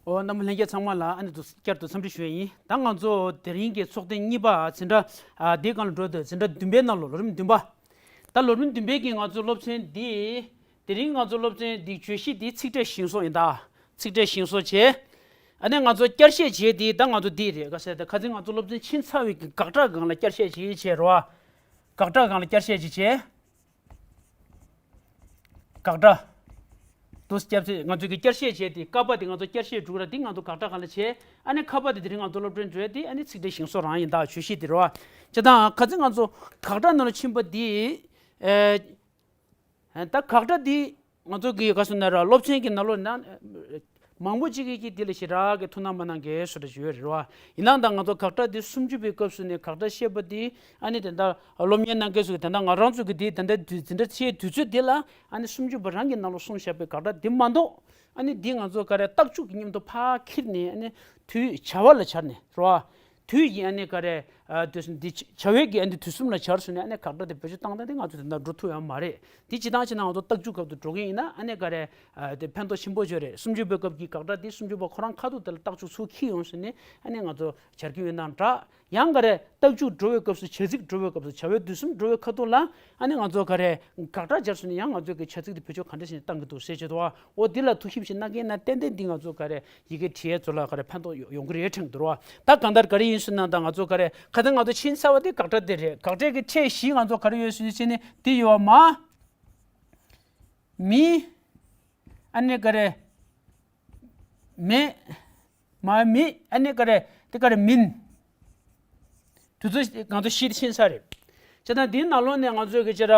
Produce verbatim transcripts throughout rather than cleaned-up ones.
ཨོ། རྣམ་པ་ལྷན་རྒྱས་ཚང་མ་ལ་ཨ་ནི་དུ་བསྐྱར་དུ་འཚམས་འདྲི་ཞུ་ཡ་ཡིན། ད་ང་ཚོ་དེ་རིང་གི་ཚོགས་ཐེངས་གཉིས་པ་འཛིན་གྲྭ་ཨ་འདིའི་སྒང་ལ་འགྲོ་དུས་འཛིན་གྲྭ་བདུན་པའི་ནང་ལོ་ལོ་རིམ་བདུན་པ། ད་ལོ་རིམ་བདུན་པའི་གི་ང་ཚོ་སློབ་ཚན་འདི། དེ་རིང་ང་ཚོ་སློབ་ཚན་འདི་བརྗོད་གཞི་འདི་ཚིག་ཕྲད་ཞིང་སོགས་ཡིན་ད། ཚིག་ཕྲད་ཞིང་སོགས་བྱས། ཨ་ནི་ང་ཚོ་བསྐྱར་བཤད་བྱས་འདི་ད་ང་ཚོ་འདི་རེད། ག་ཟེར་ད་ཁ་སང་ང་ཚོ་སློབ་ཚན་ཕྱིན་ཚར་བའི་གི་དགག་སྒྲ་སྒང་ལ་བསྐྱར་བཤད་བྱས་བྱས་རོ། དགག་སྒྲ་སྒང་ལ་བསྐྱར་བཤད་བྱས་བྱས། དགག་སྒྲ། དུ་སྐྱབས་ཚེ་ང་ཚོ་གི་བསྐྱར་བཤད་བྱས་ཏེ་ཀ་པ་དེ་ང་ཚོ་བསྐྱར་བཤད་སྒྲུག་ར་དེ་ང་ཚོ་དགག་སྒྲ་གང་ལ་བྱས། ཨ་ནི་ཁ་པ་དེ་དེ་རིང་ང་ཚོ་སློབ་གྲྭར་འགྲོ་ཡ་དེ་ཨ་ནི་ཚིག་ཕྲད་ཞིང་སོགས་རང་ཡིན་ད་བརྗོད་གཞི་དེ་རེད་བ། བྱས་ཙང་ཁ་སང་ང་ཚོ་དགག་སྒྲ་ནང་ལ་ཕྱིན་པ་དེ། ཨེ། ད་དགག་སྒྲ་དེ་ང་ཚོ་གི་ག་སོ་ན་ར་སློབ་ཚན་གྱི་ནང་ལོགས་ན། མང་པོ་ཅིག་གིས་ཀྱིས་དེ་ལ་ཞེ་དྲག་གི་ཐུགས་སྣང་མ་གནང་མཁན་སུ་འདྲ་ཞིག་ཡོད་རེད་བ། ཡིན་ནའང་ད་ང་ཚོ་དགག་སྒྲ་དེ་སུམ་ཅུ་པའི་སྐབས་སུ་ནས་དགག་སྒྲ་བཤད་པ་དེ་ཨ་ནི་དེ་འདྲ་སློབ་གཉེར་གནང་མཁན་ཚོ་གིས་དེ་འདྲ་ང་རང་ཚོ་གི་དེ་དེ་འདྲ་དུས་འཛིན་གྲྭ་ཚེས་དུས་ཚོད་དེ་ལ་ཨ་ནི་སུམ་ཅུ་པ་རང་གི་ནང་ལོགས་གསུངས་བཞག་པའི་དགག་སྒྲ་དེ་མ་གཏོགས། ཨ་ནི་འདི་ང་ཚོ་ག་རེ་རྟགས་འཇུག་གི་མཉམ་དུ་ཕར་འཁྱེར་ནས་ཨ་ནི་དུས་བྱ་བ་ལ་སྦྱར་ནས་རེད་བ། དུས་ཀྱི་ཨ་ནི་ག་རེ། ཨ་དུས་གསུམ་འདི་བྱ་བའི་གི་ཨ་ནི་དུས་གསུམ་ལ་སྦྱར་སོང་ནས་ཨ་ནི་དགག་སྒྲ་དེ་བེད་སྤྱོད་བཏང་སྟངས་དེ་ང་ཚོ་དེ་འདྲ་འགྲོ་ཐུབ་ཡོད་མ་རེད། དེ་ཇི་ལྟར་བྱས་ན་ང་ཚོ་རྟགས་འཇུག་སྐབས་སུ་འགྲོ་གི་ཡིན་ན་ཨ་ནི་ག་རེ། ཨ་དེ་ཕན་ཐོགས་ཆེན་པོ་ཡོད་རེད། སུམ་ཅུ་པའི་སྐབས་ཀྱི་དགག་སྒྲ་དེ་སུམ་ཅུ་པ་ཁོ་རང་ཁ་ཐུག་དེ་ལ་རྟགས་འཇུག་ཚུར་འཁྱེར་ཡོང་སོང་ནས་ཨ་ནི་ང་ཚོ་སྦྱར་གྱི་ཡོད་ན་འདྲ། ཡང་ག་རེ་རྟགས་འཇུག་འགྲོ་བའི་སྐབས་སུ་བྱ་ཚིག་འགྲོ་བའི་སྐབས་སུ་བྱ་བའི་དུས་གསུམ་འགྲོ་བའི་ཁ་ཐུག་ལ་ཨ་ནི་ང་ཚོ་ག་རེ་དགག་སྒྲ་སྦྱར་སོང་ནས་ཡང་ང་ཚོ་གི་བྱ་ཚིག་དེ་བེད་སྤྱོད་ག་འདྲ་ཞིག་བཏང་གི་འདུག་ཟེར་གྱི་འདུག་བ། འོ་འདི་ལ་ཐུགས་ཞིབ་ཞིག་གནང་མཁན་ཡིན་ན་ཏན་ཏན་འདི་ང་ཚོ་ག་རེ་ཡི་གེ་བྲིས་ཡས་ཚོ་ལ་ག་རེ་ཕན་ཐོགས་ཡོང་གི་རེད་དྲན་འདུག་བ། ད་གང་ལྟར་ག་རེ་ཡིན་ཟེར་ན་ད་ང་ཚོ་ག་རེ་ཁ་སང་ང་ཚོ་ཕྱིན་ཚར་བ་དེ་དགག་སྒྲ་དེ་རེད། དགག་སྒྲ་གི་ཕྲད་བཞི་ང་ཚོ་ག་རེ་ཡོད་ཟེར་དུས་ཙམ་ནས་འདི་ཡོད་བ་མ། མི། ཨ་ནི་ག་རེ། མེད། མ་མི། ཨ་ནི་ག་རེ། དེ་ག་རེ་མིན། དེ་ཚོ་ང་ཚོ་ཤེས་ཤེས་ས་རེད། བྱས་ཙང་འདིའི་ནང་ལོགས་ནས་ང་ཚོས་གི་ཅེ་ར།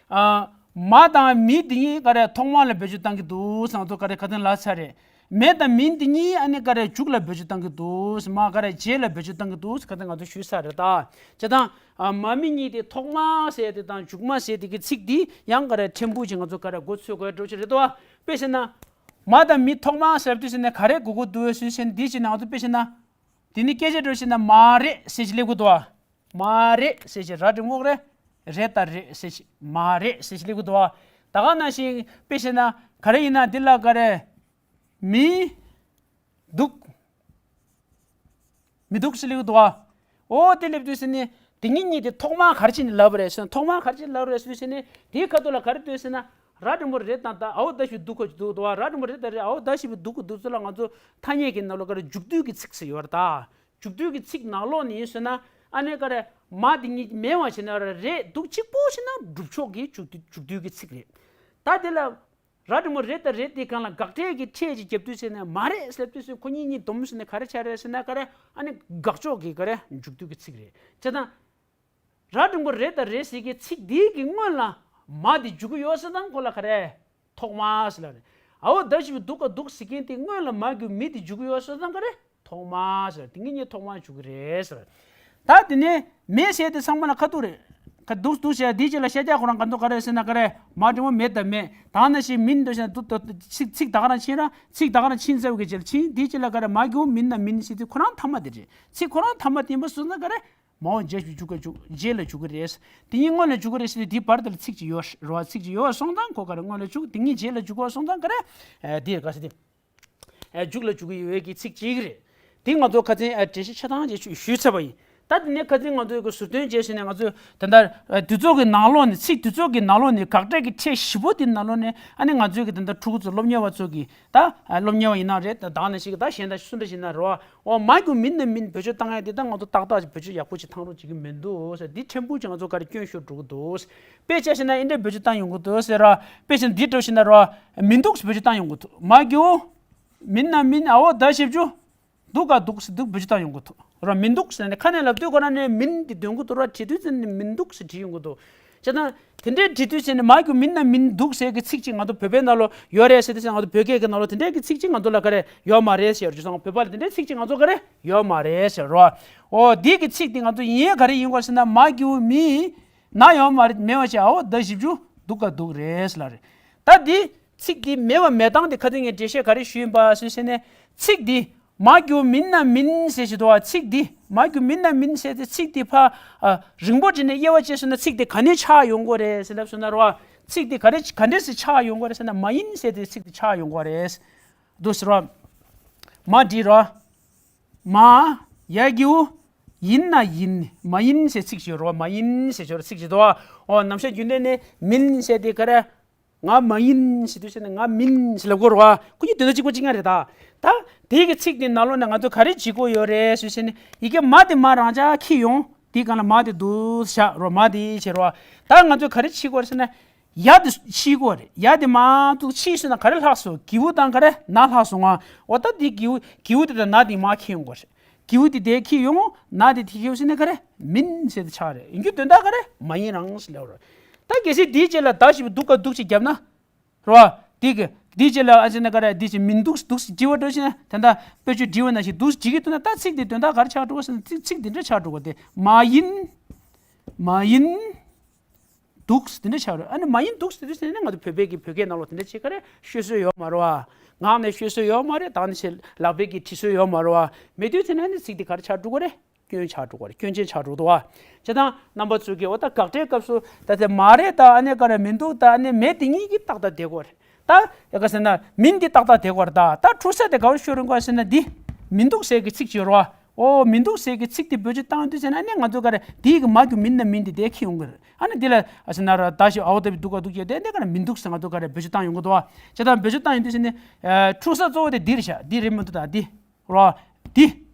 ཨ། མ་དང་མི་དེ་གཉིས་ག་རེ་ཐོག་མ་ལ་བེད་སྤྱོད་བཏང་གི་འདུག་ཟེར་ང་ཚོ་ག་རེ་ཁ་སང་ལབ་ཚར་རེད། མེད་དང་མིན་དེ་གཉིས་ཨ་ནི་ག་རེ་མཇུག་ལ་བེད་སྤྱོད་བཏང་གི་འདུག་ཟེར། མ་ག་རེ་རྗེས་ལ་བེད་སྤྱོད་བཏང་གི་འདུག་ཟེར་ཁ་སང་ང་ཚོ་ཞུས་ཚར་རེད་ད། བྱས་ཙང་། ཨ། མ་མི་གཉིས་དེ་ཐོག་མ་ཟེར་དེ་དང་མཇུག་མ་ཟེར་དེ་གི་ཚིག་དེ་ཡང་ག་རེ་ཕྲན་བུ་ཅིག་ང་ཚོ་ག་རེ་མགོ་ཚོས་དགོས་འགྲོ་ཅིག་རེད་དོ། དཔེ་བྱས་ན། མ་དང་མི་ཐོག་མ་ཟེར་དུས་ཟེར་ནས་ག་རེ་དགོས་དགོས་འདུག་ཟེར་ནས་འདི་བྱས་ན་ང་ཚོ་དཔེ་བྱས་ན། དེ་ནི་སྐད་ཆ་འགྲོ་བྱས་ན་མ་རེད་ཟེར་ཅིག་སླེབས་དགོས་འདུག་བ། མ་རེད་ཟེར་ཅིག་ར་འགྲེང་བུ་རེད། རེད་དང་རེད་ཟེར་ཅིག་མ་རེད་ཟེར་ཅིག་སླེབས་དགོས་འདུག་བ། ད་ག་ནང་བཞིན་དཔེ་བྱས་ན་ག་རེ་ཡིན་ན་འདི་ལ་ག་རེ། མི། འདུག་མི་འདུག་ཟེར་སླེབས་འདུག་ཨ། ཨོ་དེ་སླེབས་དུས་ཟེར་ནས་དེ་གཉིས་གཉིས་དེ་ཐོག་མ་ག་རེ་བྱས་ནས་ལབ་པ་རེད་ཟེར་ན། ཐོག་མ་ག་རེ་བྱས་ནས་ལབ་པ་རེད་ཟེར་དུས་ཟེར་ནས་དེའི་ཁ་ཐུག་ལ་ག་རེ་འདུག་ཟེར་ན། ར་འགྲེང་བུ་རེད་དང་ད་འ་འོ་ད་ཞེས་པའི་འདུག་ག་འདུག་འདུག་ཨ། ར་འགྲེང་བུ་རེད་དང་རེད། འ་འོ་ད་ཞེས་པའི་འདུག་ག་འདུག་ཚོ་ལ་ང་ཚོ་ཐ་སྙད་ཀྱི་ནང་ལོགས་ག་རེ་མཇུག་བསྡུས་ཀྱི་ཚིག་ཟེར་ཡོད་རེད་ད། མཇུག་བསྡུས་ཀྱི་ཚིག་ནང་ལོགས་ནས་ཡིན་ཟེར་ན་ཨ་ནི་ག་རེ་མ་དེ་གཉིས་མེད་པ་བྱས་ན་ར་རེད་འདུག་གཅིག་པོ་བྱས་ན་སྒྲུབ་ཕྱོགས་ཀྱི་མཇུག་བསྡུ་མཇུག་བསྡུས་ཀྱི་ཚིག་རེད། ད་དེ་ལ། ར་འགྲེང་བུ་རེད་དང་རེད་དེ་སྒང་ལ་དགག་སྒྲའི་གི་ཕྲད་ཅིག་རྒྱབ་དུས་ཟེར་ནས་མ་རེད་ཟེར་དུས་ཟེར་ཁོ་གཉིས་གཉིས་སྡོམ་ཟེར་ནས་ག་རེ་ཆགས་རེད་ཟེར་ན་ག་རེ་ཨ་ནི་དགག་ཕྱོགས་ཀྱི་ག་རེ་མཇུག་བསྡུ་གི་ཚིག་རེད། བྱས་ཙང་། ར་འགྲེང་བུ་རེད་དང་རེད་ཟེར་གི་ཚིག་འདིའི་གི་སྔོན་ལ་མ་དེ་འཇུག་གི་ཡོད་ཟེར་དང་ཁོ་ལ་ག་རེ། ཐོག་མ་ཟེར་ལ་རེད། འ་འོ་ད་ཞེས་པའི་འདུག་ག་འདུག་ཟེར་མཁན་དེ་སྔོན་ལ་མ་གི་མི་དེ་འཇུག་གི་ཡོད་ཟེར་དང་ག་རེ། ཐོག་མ་ཟེར། དེ་གཉིས་གཉིས་ཐོག་མ་འཇུག་གི་རེད་ཟེར། ད་དེ་ནས་མེད་ཟེར་དེ་ཚང་མ་ལ་ཁ་ཐུག་རེད། ཁ་འདུག་འདུག་ཟེར་དེའི་རྗེས་ལ་ཤ་རྒྱགས་ཁོ་རང་ག་འདུག་ག་རེ་ཟེར་ན་ག་རེ། མ་འགྲེང་བུ་མེད་དང་མེད། ད་ནང་བཞིན་མིན་འདུག་ཟེར་ན་འདུག་འདུག་ཚིག་ཚིག་ད་ག་རང་ཕྱིན་ར། ཚིག་ད་ག་རང་ཕྱིན་ཚར་བའི་རྗེས་ལ་ཕྱིན། དེའི་རྗེས་ལ་ག་རེ་མ་གི་འོ་མིན་ན་མིན་ཟེར་དེ་ཁོ་རང་མཐའ་མ་དེ་རེད། ཚིག་ཁོ་རང་མཐའ་མ་དེ་ཡིན་པ་སོང་ན་ག་རེ། མ་འོ་རྗེས་སུ་འཇུག་ག་འཇུག་རྗེས་ལ་འཇུག་གི་རེད། དེ་གཉིས་སྔོན་ལ་འཇུག་གི་རེད་ཟེར་དེ་དེའི་བར་དེ་ལ་ཚིག་ཅིག་ཡོད་རེད་བ། ཚིག་ཅིག་ཡོད་སོང་ཙང་ཁོ་ག་རེ་སྔོན་ལ་འཇུག་དེ་གཉིས་རྗེས་ལ་འཇུག་ག་སོང་ཙང་ག་རེ། ཨ་དེ་ག་ཟེར་དེ། ཨ་མཇུག་ལ་འཇུག་གི་ཡོད་ཀྱི་ཚིག་གཅིག་རེད། དེ་ང་ཚོ་ཁ་སང་ཨ་འགྲེལ་བཤད་ཆ་ཚང་ཅིག་ཞུས་ཚར་བ་ཡིན། ད་དེ་ནས་ཁ་སང་ང་ཚོའི་གི་ཟུར་འདོན་བྱས་ཟིན་ནས་ང་ཚོས་ད་ལྟ་ཨ་དུས་ཚོད་ཀྱི་ནང་ལོགས་ནས་ཚིག་དུས་ཚོད་ཀྱི་ནང་ལོགས་ནས་དགག་སྒྲ་གི་ཕྲད་བཞི་པོ་དེ་ནང་ལོགས་ནས་ཨ་ནི་ང་ཚོའི་གི་ད་ལྟ་ཕྲུ་གུ་ཚོ་སློབ་གཉེར་བ་ཚོ་གི་ད་ཨ་སློབ་གཉེར་བ་ཡིན་ན་རེད། ད་ད་ནས་ཞིག་ད་གཞན་ད་སུ་འདྲ་ཞིག་ན་རོ། འོ་མ་གི་འོ་མིན་ན་མིན་བེད་སྤྱོད་བཏང་ཡ་དེ་ད་ང་ཚོ་ཏག་ཏག་ཅིག་བེད་སྤྱོད་ཡག་པོ་ཅིག་བཏང་རོགས་བྱེད་ཀྱི་མི་འདུག་ཟེར། འདི་ཕྲན་བུ་ཅིག་ང་ཚོ་ག་རེ་སྐྱོན་ཤོར་འགྲོ་གི་འདུག་དཔེ་ཆ་བཞག་ན་འདི་འདྲའི་བེད་སྤྱོད་བཏང་ཡོང་གི་འདུག་ཟེར་ར། དཔེ་ཆ་འདི་འདྲ་བཞག་ན་ར། མི་འདུག་ཟེར་བེད་སྤྱོད་བཏང་ཡོང་གི་འདུག་མ་གི་འོ། མིན་ན་མིན། འ་འོ་ད་ཞིབ་འཇུག་འདུག་ག་འདུག་ཟེར་འདུག་བེད་སྤྱོད་བཏང་ཡོང་གི་འདུག་ར། མི་འདུག་ཟེར་ནས་ཁ་ནས་ལབ་དུས་ཁོ་རང་ནས་མིན་འདི་འདོན་གི་འདུག་ར། བྲིས་དུས་ཙམ་ནས་མི་འདུག་ཟེར་བྲིས་ཡོང་གི་འདུག་བྱས་ཙང་། དེ་འདྲའི་བྲིས་དུས་ཙམ་ནས་མ་གི་འོ་མིན་ན་མིན་འདུག་ཟེར་གི་ཚིག་ཅིག་ང་ཚོ་བོད་པའི་ནང་ལོགས་ཡོད་རེད་ཟེར་དུས་ཙམ་ང་ཚོ་བོད་སྐད་ཀྱི་ནང་ལོགས་དེ་འདྲའི་གི་ཚིག་ཅིག་ང་ཚོ་ལ་ག་རེ་ཡོད་མ་རེད་ཟེར་རྒྱུ་སོང་། བོད་པ་ལ་དེ་འདྲའི་ཚིག་ཅིག་ང་ཚོ་ག་རེ་ཡོད་མ་རེད་ཟེར་རོ། འོ་འདི་གི་ཚིག་འདི་ང་ཚོ་ཡིན་ཡས་ག་རེ་ཡིན་དགོས་ཟེར་ན་མ་གི་འོ་མི། ན་ཡོད་མ་རེད། མེད་པ་བྱས། འ་འོ་ད་ཞིབ་འཇུག་འདུག་ག་འདུག་རེད་ཟེར་ལ་རེད། ད་འདི་ཚིག་འདི་མེད་པ་མེད་སྟངས་འདི་ཁ་སང་ངས་འགྲེལ་བཤད་ག་རེ་ཞུས་ཡིན་པ་ཟེར་ཟེར་ནས་ཚིག་འདི་མ་གི་འོ་མིན་ན་མིན་ཟེར་ཞིག་འདུག་བ། ཚིག་འདི་མ་གི་འོ་མིན་ན་མིན་ཟེར་ཏེ་ཚིག་འདི་ཕ་ཨ་རིང་པོ་བྲིས་ནས་དབྱེ་བ་ཕྱེ་སོང་ན་ཚིག་འདི་ག་ནས་ཆགས་ཡོང་གི་རེད་ཟེར་ལབ་སོང་ན་རོ། ཚིག་འདི་ག་རེ་ག་འདྲས་སེ་ཆགས་ཡོང་གི་རེད་ཟེར་ན་མ་ཡིན་ཟེར་ཏེ་ཚིག་འདི་ཆགས་ཡོང་གི་རེད་འདུག་ཟེར་རོ། མ་འདི་རོ། མ། ཡ་གི་གུ། ཡིན་ན་ཡིན། མ་ཡིན་ཟེར་ཚིག་ཅིག་ཡོད་རོ། མ་ཡིན་ཟེར་ཅིག་ཡོད་རོ། ཚིག་ཅིག་འདུག་བ། ཨོ་ནམ་ཞག་རྒྱུན་ལྡན་ནས་མིན་ཟེར་དེ་ག་རེ། ང་མ་ཡིན་ཟེར་དུས་ཟེར་ནས་ང་མིན་ཟེར་ལབ་དགོས་རེད་བ། ཁོ་གཉིས་དོན་དག་གཅིག་པ་གཅིག་རྐྱང་རེད་ད། ད་དེ་གི་ཚིག་དེ་ནང་ལོགས་ནས་ང་ཚོ་ག་རེ་བྱེད་དགོས་ཡོད་རེད་ཟེར་ཟེར་ནས་ཡི་གེ་མ་དེ་མ་རང་འཇགས་འཁྱེར་ཡོང་། དེའི་སྒང་ལ་མ་དེ་འདུག་བཞག་རོ། མ་དེ་བྱེད་རོ། ད་ང་ཚོས་ག་རེ་བྱེད་དགོས་རེད་ཟེར་ན། ཡ་དེ་ཕྱིས་དགོས་རེད། ཡ་དེ་མ་འདུག་ཕྱིས་ཟེར་ན་ག་རེ་ལྷག་སོང་། གི་གུ་དང་ག་རེ་ན་ལྷག་སོང་ང་། འོ་ད་དེ་གི་གུ་གི་གུ་དེ་དང་ན་དེ་མ་འཁྱེར་ཡོང་དགོས་རེད། གི་གུ་དེ་དེ་འཁྱེར་ཡོང་། ན་དེ་དེ་འཁྱེར་ཡོང་ཟེར་ན་ག་རེ། མིན་ཟེར་དེ་ཆགས་རེད། ཡིན་རྒྱུ་དོན་དག་ག་རེ། མ་ཡིན་རང་ཟེར་ལབ་རེད། ད་གལ་སྲིད་དེའི་རྗེས་ལ་ད་ཞེས་པའི་འདུག་ག་འདུག་ཅེས་བརྒྱབ་ན། རེད་བ། དེ་གི་དེའི་རྗེས་ལ་ཨ་ཅེ་ན་ག་རེ། དེ་ཅེས་མིན་འདུག་འདུག་ཅེས་བྲིས་པ་འགྲོ་ཕྱིན་ན་དེ་འདྲ་དཔེ་བརྗོད་བྲིས་པ་ནང་བཞིན་འདུག་ཅེས་བྲིས་ཀྱི་འདུག་ན། ད་ཚིག་དེ་དོན་དག་ག་རེ་ཆགས་འགྲོ་གི་ཟེར་ན། ཚིག་ཚིག་དེ་འདྲ་ཆགས་འགྲོ་གི། དེ་མ་ཡིན། མ་ཡིན། འདུག་དེ་འདྲ་ཆགས་རེད། ཨ་ནི་མ་ཡིན་འདུག་ཟེར་དུས་ཟེར་ནས་ང་ཚོ་བོད་པའི་གི་བོད་སྐད་ནང་ལོགས་དེ་འདྲ་ཅིག་ག་རེ་ཤོད་སྲོལ་ཡོད་མ་རེད་བ། ངག་ནས་ཤོད་སྲོལ་ཡོད་མ་རེད། དང་ནས་ཆེ་ལག་པས་གི་བྲིས་སྲོལ་ཡོད་མ་རེད་བ། མེད་དུས་ཚེ་ན་ནི་ཚིག་དེ་ག་རེ་ཆགས་འགྲོ་གི་རེད། སྐྱོན་ཆགས་འགྲོ་གི་རེད། སྐྱོན་ཅན་ཆགས་འགྲོ་འདུག་བ། བྱས་ཙང་རྣམ་པ་ཚོས་གི་འོ་ད་དགག་སྒྲའི་སྐབས་སུ་ད་དེ་མ་རེད་ད། ཨ་ནི་ག་རེ་མི་འདུག་ད། ཨ་ནི་མེད་དེ་གཉིས་ཀྱི་ཏག་ཏག་བསྡད་དགོས་རེད། ད་ཡ་ག་ཟེར་ན་མིན་དེ་ཏག་ཏག་བསྡད་དགོས་རེད་ད། ད་འཁྲུག་ས་དེ་ག་བར་ཤོར་ཡོང་ག་ཟེར་ན། འདི་མི་འདུག་ཟེར་གི་ཚིག་ཅིག་ཡོད་རེད་བ། ཨོ་མི་འདུག་ཟེར་གི་ཚིག་དེ་བེད་སྤྱོད་བཏང་དུས་ཟེར་ན། ཨ་ནི་ང་ཚོ་ག་རེ་དེའི་གི་མ་གི་མིན་ན་མིན་དེ་དེ་འཁྱེར་ཡོང་གི་རེད། ཨ་ནི་འདི་ལ་ཨ་ཟེར་ན་ར་ད་ཞིག་ཨའོ་ད་བི་འདུག་ག་འདུག་ཡོད་དེ། འདི་ག་རེ་མི་འདུག་ཟེར་ང་ཚོ་ག་རེ་བེད་སྤྱོད་བཏང་ཡོང་གི་འདུག་བ། བྱས་ཙང་བེད་སྤྱོད་བཏང་ཡོང་དུས་ཟེར་ནི། ཨ་འཁྲུག་ས་གཙོ་བོ་དེ་འདི་རེད་ཤག་འདི་རེད་མི་འདུག་ད་འདི། རོ། འདི།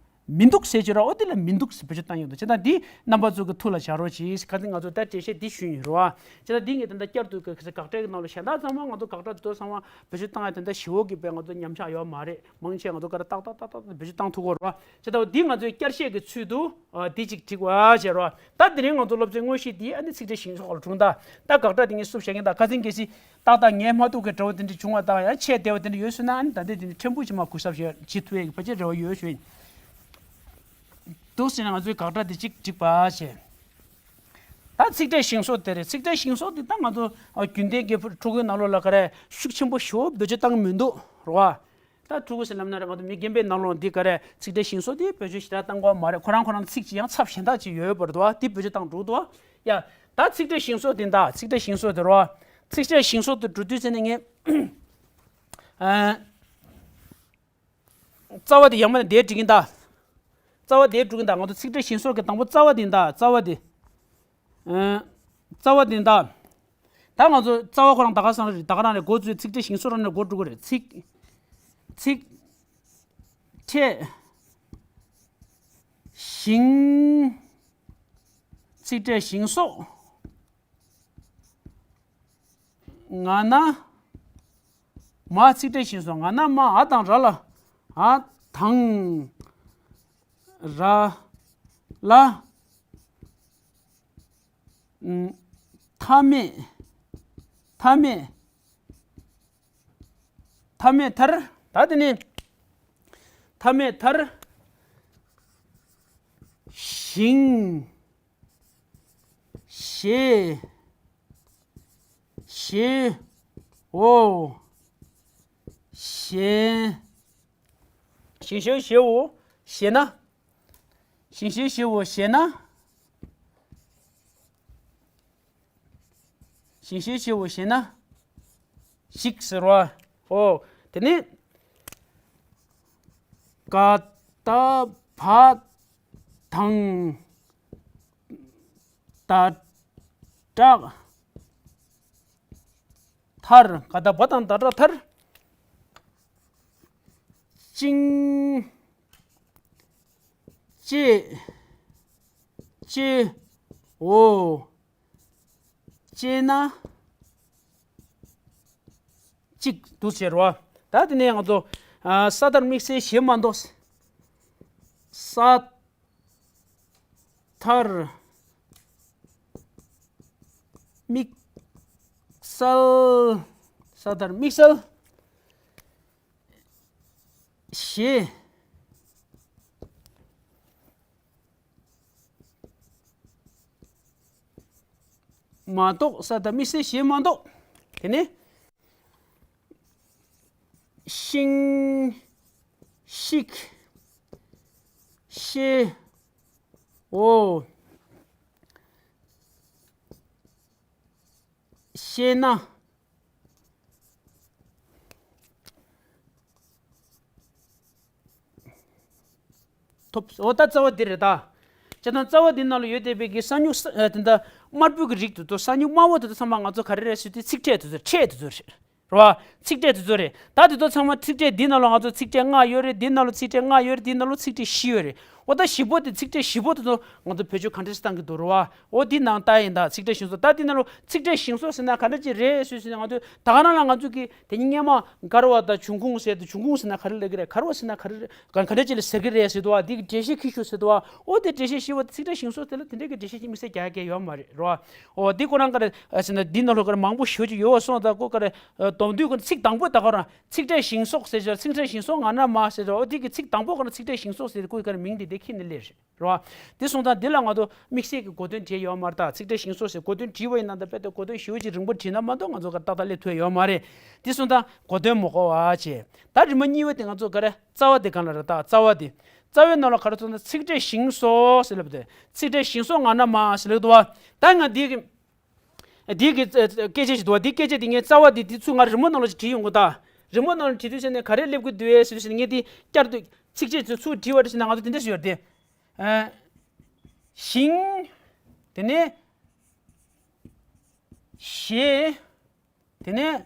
མི་འདུག་ཟེར་གྱི་རོ། ཨོ་དེ་ལ་མི་འདུག་ཟེར་བེད་སྤྱོད་བཏང་ཡོང་དུས། བྱས་ཙང་འདི་རྣམ་པ་ཚོ་གི་ཐུགས་ལ་བཞག་རོགས་གྱིས། ཁ་སང་ང་ཚོ་ད་འགྲེལ་བཤད་འདི་ཞུས་ཡིན་རོ། བྱས་ཙང་འདི་ངས་ད་ལྟ་བསྐྱར་དུ་གི་དགག་སྒྲ་གི་ནང་ལ་གཞན་དག་ཚང་མ་ང་ཚོ་དགག་སྒྲ་འདི་ཚོ་ཚང་མ་བེད་སྤྱོད་བཏང་ཡ་དེ་འདྲ་ཞེ་པོ་གི་དཔེ་ང་ཚོ་ཉམས་ཆག་ཡོད་མ་རེད། མང་ཆེ་ང་ཚོ་ག་རེ་ཏག་ཏག་ཏག་ཏག་བེད་སྤྱོད་བཏང་ཐུབ་ཀྱི་རེད་བ། བྱས་ཙང་འདི་ང་ཚོས་བསྐྱར་བཤད་ཀྱི་ཚུལ་དུ་ཨ་འདི་གཅིག་བྲིས་པ་བྱས་རོ། ད་དེ་རིང་ང་ཚོ་སློབ་ཚན་དངོས་གཞི་འདི་ཨ་ནི་ཚིག་ཕྲད་ཞིང་སོགས་ལ་གྲུང་ད། ད་དགག་སྒྲ་དེ་ངས་བསུབ་བཞག་གིན། ད་ཁ་སང་གལ་སྲིད་ཏག་ཏག་ངས་མ་ཐུག་གི་འདྲ་བོ་དེ་འདྲ་བྱུང་བ་དང་། ཡང་ཆད་བསྡད་པ་དེ་འདྲ་ཡོད་སོང་ན། ཨ་ནི་ད་ལྟ་དེ་ནི་ཕྲན་བུ་ཞིག་མ་གུས་ཞབས་བྱེད་བྱེད་ཐུབ་ཡས་ཀྱི་ཕལ་ཆེར་རེ་བ་ཡོད་ཞུ་ཡིན། འདུག་ཟེར་ན་ང་ཚོའི་དགག་སྒྲ་དེ་གཅིག་བྲིས་པ་བྱས། ད་ཚིག་ཕྲད་ཞིང་སོགས་དེ་རེད། ཚིག་ཕྲད་ཞིང་སོགས་དེ་ད་ང་ཚོ་ཨ་རྒྱུན་ལྡན་གྱི་ཕྲུ་གུའི་ནང་ལོགས་ལ་ག་རེ་ཤུགས་ཆེན་པོ་ཞེ་པོ་བེད་སྤྱོད་བཏང་གི་མི་འདུག་རེད་བ། ད་ཕྲུ་གུ་ཟེར་ལབ་ན་རེད། ང་ཚོ་མི་རྒན་པའི་ནང་ལོགས་འདི་ག་རེ་ཚིག་ཕྲད་ཞིང་སོགས་དེ་བེད་སྤྱོད་ཞེ་དྲག་བཏང་གི་ཡོད་མ་རེད། ཁོ་རང་ཁོ་རང་ཚིག་ཅིག་ཡང་ཚབ་གཞན་དག་ཅིག་ཡོད་པ་རེད་འདུག་བ། དེ་བེད་སྤྱོད་བཏང་འགྲོ་འདུག་བ། ཡ། ད་ཚིག་ཕྲད་ཞིང་སོགས་དེ། ད་ཚིག་ཕྲད་ཞིང་སོགས་དེ་རོ། ཚིག་ཕྲད་ཞིང་སོགས་དེ་འགྲོ་དུས་ཚེ་ནས་ངས། ཨ། རྩ་བ་དེ་ཡང་མ་ནས་དེ་འགྲིག་གིན་ད། རྩ་བ་དེ་འགྲིག་གིན་ད། ང་ཚོ་ཚིག་ཕྲད་ཞིང་སོགས་ཀྱི་དང་པོ་རྩ་བ་དེ་ཡིན་ད། རྩ་བ་དེ། ཨ། རྩ་བ་དེ་ཡིན་ད། ད་ང་ཚོ་རྩ་བ་ཁོ་རང་ད་ག་སང་རེད། ད་ག་རང་ནས་འགོ་བཙུགས། ཚིག་ཕྲད་ཞིང་སོགས་རང་ནས་འགོ་འགྲོ་གི་རེད། ཚིག་ཚིག་ཕྲད་ཞིང་། ཚིག་ཕྲད་ཞིང་སོགས། ང་ན་མ། ཚིག་ཕྲད་ཞིང་སོགས། ང་ན་མ། འ་དང་ར་ལ། འ་དང་ར་ལ། ཨུམ། མཐའ་མེད། མཐའ་མེད། མཐའ་མེད་མཐར། ད་དེ་ནི་མཐའ་མེད་མཐར་ཞིང་ཞེ། ཞེའོ། ཞེ། ཞིང་ཞེ་ཞེའོ། ཞེ་ན། ཞིང་ཞེ་ཞེའོ་ཞེ་ན། ཞིང་ཞེ་ཞེའོ་ཞེ་ན། ཞིག་ཟེར་བ། ཨོ། དེ་ནི། ག་ད་བ་དང་ད་དྲག་མཐར། ག་ད་བ་དང་ད་དྲག་མཐར། ཅིང་། ཅེ། ཅེའོ། ཅེ་ན། གཅིག་འདུག་ཟེར་བ། ད་དེ་ནས་ང་ཚོ། ཨ། ས་མཐར་དམིགས་བསལ་ཞེས་མ་འདོགས། ས་མཐར་དམིགས་བསལ། ས་མཐར་དམིགས་བསལ་ཞེས་མ་འདོགས། ས་མཐར་དམིགས་བསལ་ཞེས་མ་འདོགས། དེ་ནས། ཤིང་། ཤིག་ཤེའོ། ཤེ་ན། ཐོབ། འོ་ད་རྩ་བ་འདི་རེད་ད། བྱས་ཙང་རྩ་བ་འདི་ནང་ལ་ཡོད་བསྡད་པའི་གི་ས་མྱུག་ས་ཨ་དེ་འདྲ་དམར་པོའི་གི་རིགས་དེ་ཚོ་ས་མྱུག་དམར་པོ་དེ་ཚོ་ཚང་མ་ང་ཚོ་ག་རེ་རེད་ཟེར་དུས་ཚིག་ཕྲད་དེ་ཚོ་ཕྲད་དེ་ཚོ་རེད། རེད་བ། ཚིག་ཕྲད་དེ་ཚོ་རེད། ད་དེ་ཚོ་ཚང་མ་ཚིག་ཕྲད་འདི་ནང་ལ་ང་ཚོ་ཚིག་ཕྲད་ལྔ་ཡོད་རེད། འདི་ནང་ལ་ཚིག་ཕྲད་ལྔ་ཡོད་རེད། འདི་ནང་ལ་ཚིག་ཕྲད་བཞི་ཡོད་རེད། འོ་ད་བཞི་པོ་དེ་ཚིག་ཕྲད་བཞི་པོ་དེ་ཚོ་ང་ཚོ་བེད་སྤྱོད་ག་འདྲས་བཏང་གི་འདུག་རེད་བ། འོ་འདི་ནང་ལྟ་ཡིན་ད། ཚིག་ཕྲད་ཞིང་སོགས། ད་འདི་ནང་ལ་ཚིག་ཕྲད་ཞིང་སོགས་ཟེར་ན་ག་འདྲ་ཅིག་རེད་ཟེར་ཟེར་ན། ང་ཚོ་ད་ག་རང་ལ་ང་ཚོ་གི་དེ་ཉིན་སྔོན་མ་མགར་བ་དང་འབྱུང་ཁུངས་ཟེར་དུས། འབྱུང་ཁུངས་ཟེར་ན་ག་རེ་ལབ་ཀྱི་རེད། མགར་བ་ཟེར་ན་ག་རེ་རེད། ག་ག་འདྲ་ཅིག་ལ་ཟེར་གྱི་རེད་ཟེར་དུས་བ། འདི་གི་འགྲེལ་བཤད་ཁྱེར་ཤོག་ཟེར་དུས་བ། འོ་དེ་འགྲེལ་བཤད་ཞུས་བ། ཚིག་ཕྲད་ཞིང་སོགས་དེ་ལ་དེ་འདྲའི་གི་འགྲེལ་བཤད་ཅིག་དམིགས་བསལ་རྒྱག་ཡ་ཡོད་མ་རེད། རེད་བ། འོ་འདི་ཁོ་རང་ག་རེ་ཟེར་ན་འདི་ནང་ལོགས་ག་རེ་མང་པོ་ཞེ་པོ་ཅིག་ཡོད་པ་སོང་ཙང་། ཁོ་ག་རེ་སྡོམ་དུས་ཁོ་ཚིག་དང་པོ་ད་ག་རང་ཚིག་ཕྲད་ཞིང་སོགས་ཟེར་བྱས། ཚིག་ཕྲད་ཞིང་སོགས་ང་ན་མ་ཟེར་བྱས། འོ་འདི་གི་ཚིག་དང་པོ་ག་རང་ཚིག་ཕྲད་ཞིང་སོགས་ཟེར་ཁོའི་ག་རེ་མིང་དེ་དེ་ཁྱེར་ནས་སླེབས་རེད། རེད་བ། དེ་སོང་ཙང་འདི་ལ་ང་ཚོ་དམིགས་བསལ་གྱི་གོ་དོན་བྲིས་ཡོད་མ་རེད་ད། ཚིག་ཕྲད་ཞིང་སོགས་ཟེར་གོ་དོན་བྲིས་པ་ཡིན་ན་ད། དཔེ་དེ་གོ་དོན་ཞེ་པོ་ཅིག་རིང་པོ་བྲིས་ན་མ་གཏོགས་ང་ཚོ་ག་ཏག་ཏག་སླེབས་ཐུབ་ཡོད་མ་རེད། དེ་སོང་ཙང་གོ་དོན་མ་གོ་བ་བྱས། ད་རིམ་པ་གཉིས་པ་དེ་ང་ཚོ་ག་རེ། རྩ་བ་དེ་གང་ལ་རེད་ད། རྩ་བ་དེ། རྩ་བའི་ནང་ལ་ག་རེ་ཚོགས་ན། ཚིག་ཕྲད་ཞིང་སོགས་ཟེར་ལབ་དེ། ཚིག་ཕྲད་ཞིང་སོགས་ང་ན་མ་ཟེར་ལབ་འདུག་བ། ད་ང་འདི་གི་འདི་གི་སྐད་ཆ་ཞིག་འདུག་བ། འདི་སྐད་ཆ་འདི་ངས་རྩ་བ་འདི་འདི་ཚུར་ང་རི་མོ་ནང་ལ་ཞིག་བྲིས་ཡོང་གི་ད། རི་མོ་ནང་ལ་བྲིས་དུས་ཟེར་ནས་ག་རེ་སླེབས་ཀྱི་འདུག་ཟེར་ནས་ངས་འདི་བསྐྱར་དུ་ཚིགས་བཅད་ཚུར་བྲིས་པ་རེད་ཟེར་ན། ང་ཚོ་དེ་འདྲ་ཞིག་ཡོད་རེད་དེ། ཨ། ཞིང་། དེ་ནས་ཞེ། དེ་ནས་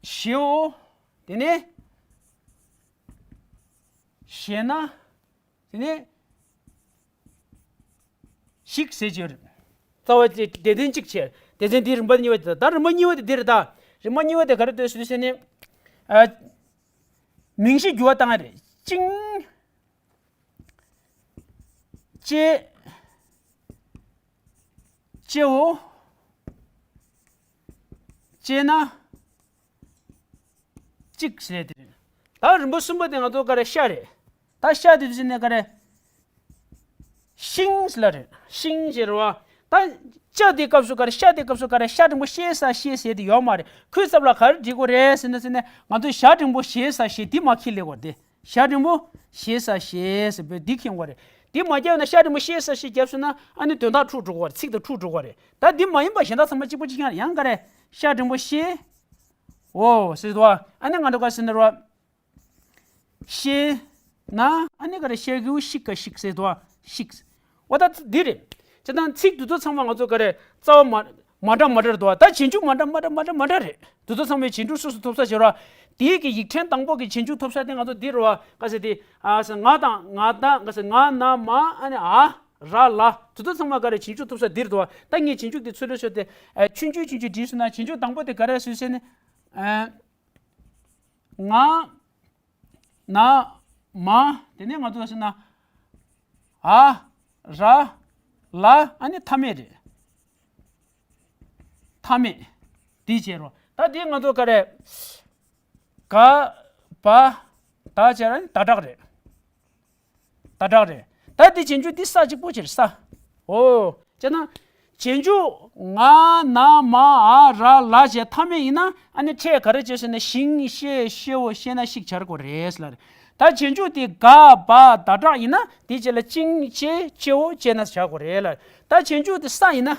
ཞེའོ། དེ་ནས་ཞེ་ན། དེ་ནས་ཞིག་ཟེར་གྱི་ཡོད་རེད། རྩ་བ་དེ་སྡེ་ཚན་གཅིག་བྱས། སྡེ་ཚན་འདིའི་རིམ་པ་གཉིས་པ་དེ་དང་། ད་རིམ་པ་གཉིས་པ་དེ་འདི་རེད་ད། རིམ་པ་གཉིས་པ་དེ་ག་རེ་འདུག་ཟེར་དུས་ཟེར་ནས། ཨ། མིང་གཞི་འགྱུར་བ་བཏང་ཡ་རེད། ཅིང་། ཅེ། ཅེའོ། ཅེ་ན། གཅིག་ཟེར་དེ་རེད། ད་རིམ་པ་གསུམ་པ་དེ་ང་ཚོ་ག་རེ། ཤ་རེད། ད་ཤ་དེ་དུས་ནས་ག་རེ། ཤིང་ཟེར་ལ་རེད། ཤིང་ཟེར་བ། ད་ཅ་དེ་སྐབས་སུ་ག་རེ། ཤ་དེ་སྐབས་སུ་ག་རེ། ཤ་འགྲེང་བུ་ཤེ་ས་ཤེ་ཟེར་དེ་ཡོད་མ་རེད། ཁོའི་ཚབ་ལ་ག་རེ་འབྲི་དགོས་རེད་ཟེར་ན། ཟེར་ནས་ང་ཚོ་ཞ་འགྲེང་བུ་ཞེ་ས་ཞེ་དེ་མ་ཁྱེར་ལེ་དགོས་རེད་དེ། ཞ་འགྲེང་བུ་ཞེ་ས་ཞེ་ཟེར་བའི་འདི་ཁྱེར་དགོས་རེད། དེ་མ་བརྒྱབ་ན། ཤ་འགྲེང་བུ་ཤེ་ས་ཤེ་བརྒྱབ་སོང་ན་ཨ་ནི་དོན་དག་འཁྲུག་འགྲོ་གི་རེད། ཚིག་དང་འཁྲུག་འགྲོ་གི་རེད། ད་འདི་མ་ཡིན་པ་གཞན་དག་ཚང་མ་གཅིག་པ་གཅིག་རྐྱང་རེད། ཡང་ག་རེ། ཤ་འགྲེང་བུ་ཤེ། འོ་ཟེར་དུས་བ། ཨ་ནི་ང་ཚོ་ག་ཟེར་ན་རོ། ཤེ་ན། ཨ་ནི་ག་རེ། ཤེ་གུ་ཤིག་ག་ཤིག་ཟེར་དུས་བ། ཤིག། འོ་ད་འདི་རེད། བྱས་ཙང་ཚིག་དེ་ཚོ་ཚང་མ་ང་ཚོ་ག་རེ། རྩ་བ་མ་མ་འདྲ་མ་འདྲ་རེད་འདུག་བ། ད་རྗེས་འཇུག་མ་འདྲ་མ་འདྲ་མ་འདྲ་མ་འདྲ་རེད། དེ་ཚོ་ཚང་མའི་རྗེས་འཇུག་སོ་སོ་ཐོབ་ས་བྱེད་རོགས། དེའི་གི་ཡིག་ཕྲེང་དང་པོ་གི་རྗེས་འཇུག་ཐོབ་ས་དེ་ང་ཚོ་འདི་རེད་བ། ག་ཟེར་དེ། ཨ་ཟེར། ང་དང་ང་དང་། ག་ཟེར། ང་ན་མ། ཨ་ནི་ཨ། ར་ལ། དེ་ཚོ་ཚང་མ་ག་རེ། རྗེས་འཇུག་ཐོབ་ས་འདི་རེད་འདུག་བ། ད་ངས་རྗེས་འཇུག་དེ་ཚུར་ལ་ཤོད་དེ། ཨ། ཆུང་ཆུང་ཆུང་ཆུང་བྲིས་སོང་ན། རྗེས་འཇུག་དང་པོ་དེ་ག་རེ་ཟེར་ཟེར་ནས། ཨ། ང་། ན། མ། དེ་ནས་ང་ཚོ་ཟེར་ན། ཨ། ར། ལ། ཨ་ནི་མཐའ་མེད་རེད། མཐའ་མེད། འདི་བྱས་རོ། ད་འདི་ང་ཚོ་ག་རེ། ག། བ། ད་བྱས་ན་ད་དྲག་རེད། ད་དྲག་རེད། ད་འདི་རྗེས་འཇུག་འདི་ས་གཅིག་པོ་བྱས་རེད། ས། འོ། བྱས་ན། རྗེས་འཇུག་ང་། ན། མ། འ། ར། ལ་བྱས་མཐའ་མེད་ཡིན་ན། ཨ་ནི་ཕྲད་ག་རེ་བྱས་ཟེར་ན། ཤིང་། ཤེ། ཤེའོ། ཤེ་ན་ཤིག་བྱ་དགོས་རེད་ལ། ད་རྗེས་འཇུག་དེ་ག། བ། ད་དྲག་ཡིན་ན། དེའི་རྗེས་ལ་ཅིང་། ཅེ། ཅེའོ། ཅེ་ན་བྱ་དགོས་རེད་ལ། ད་རྗེས་འཇུག་དེ་ས་ཡིན་ན།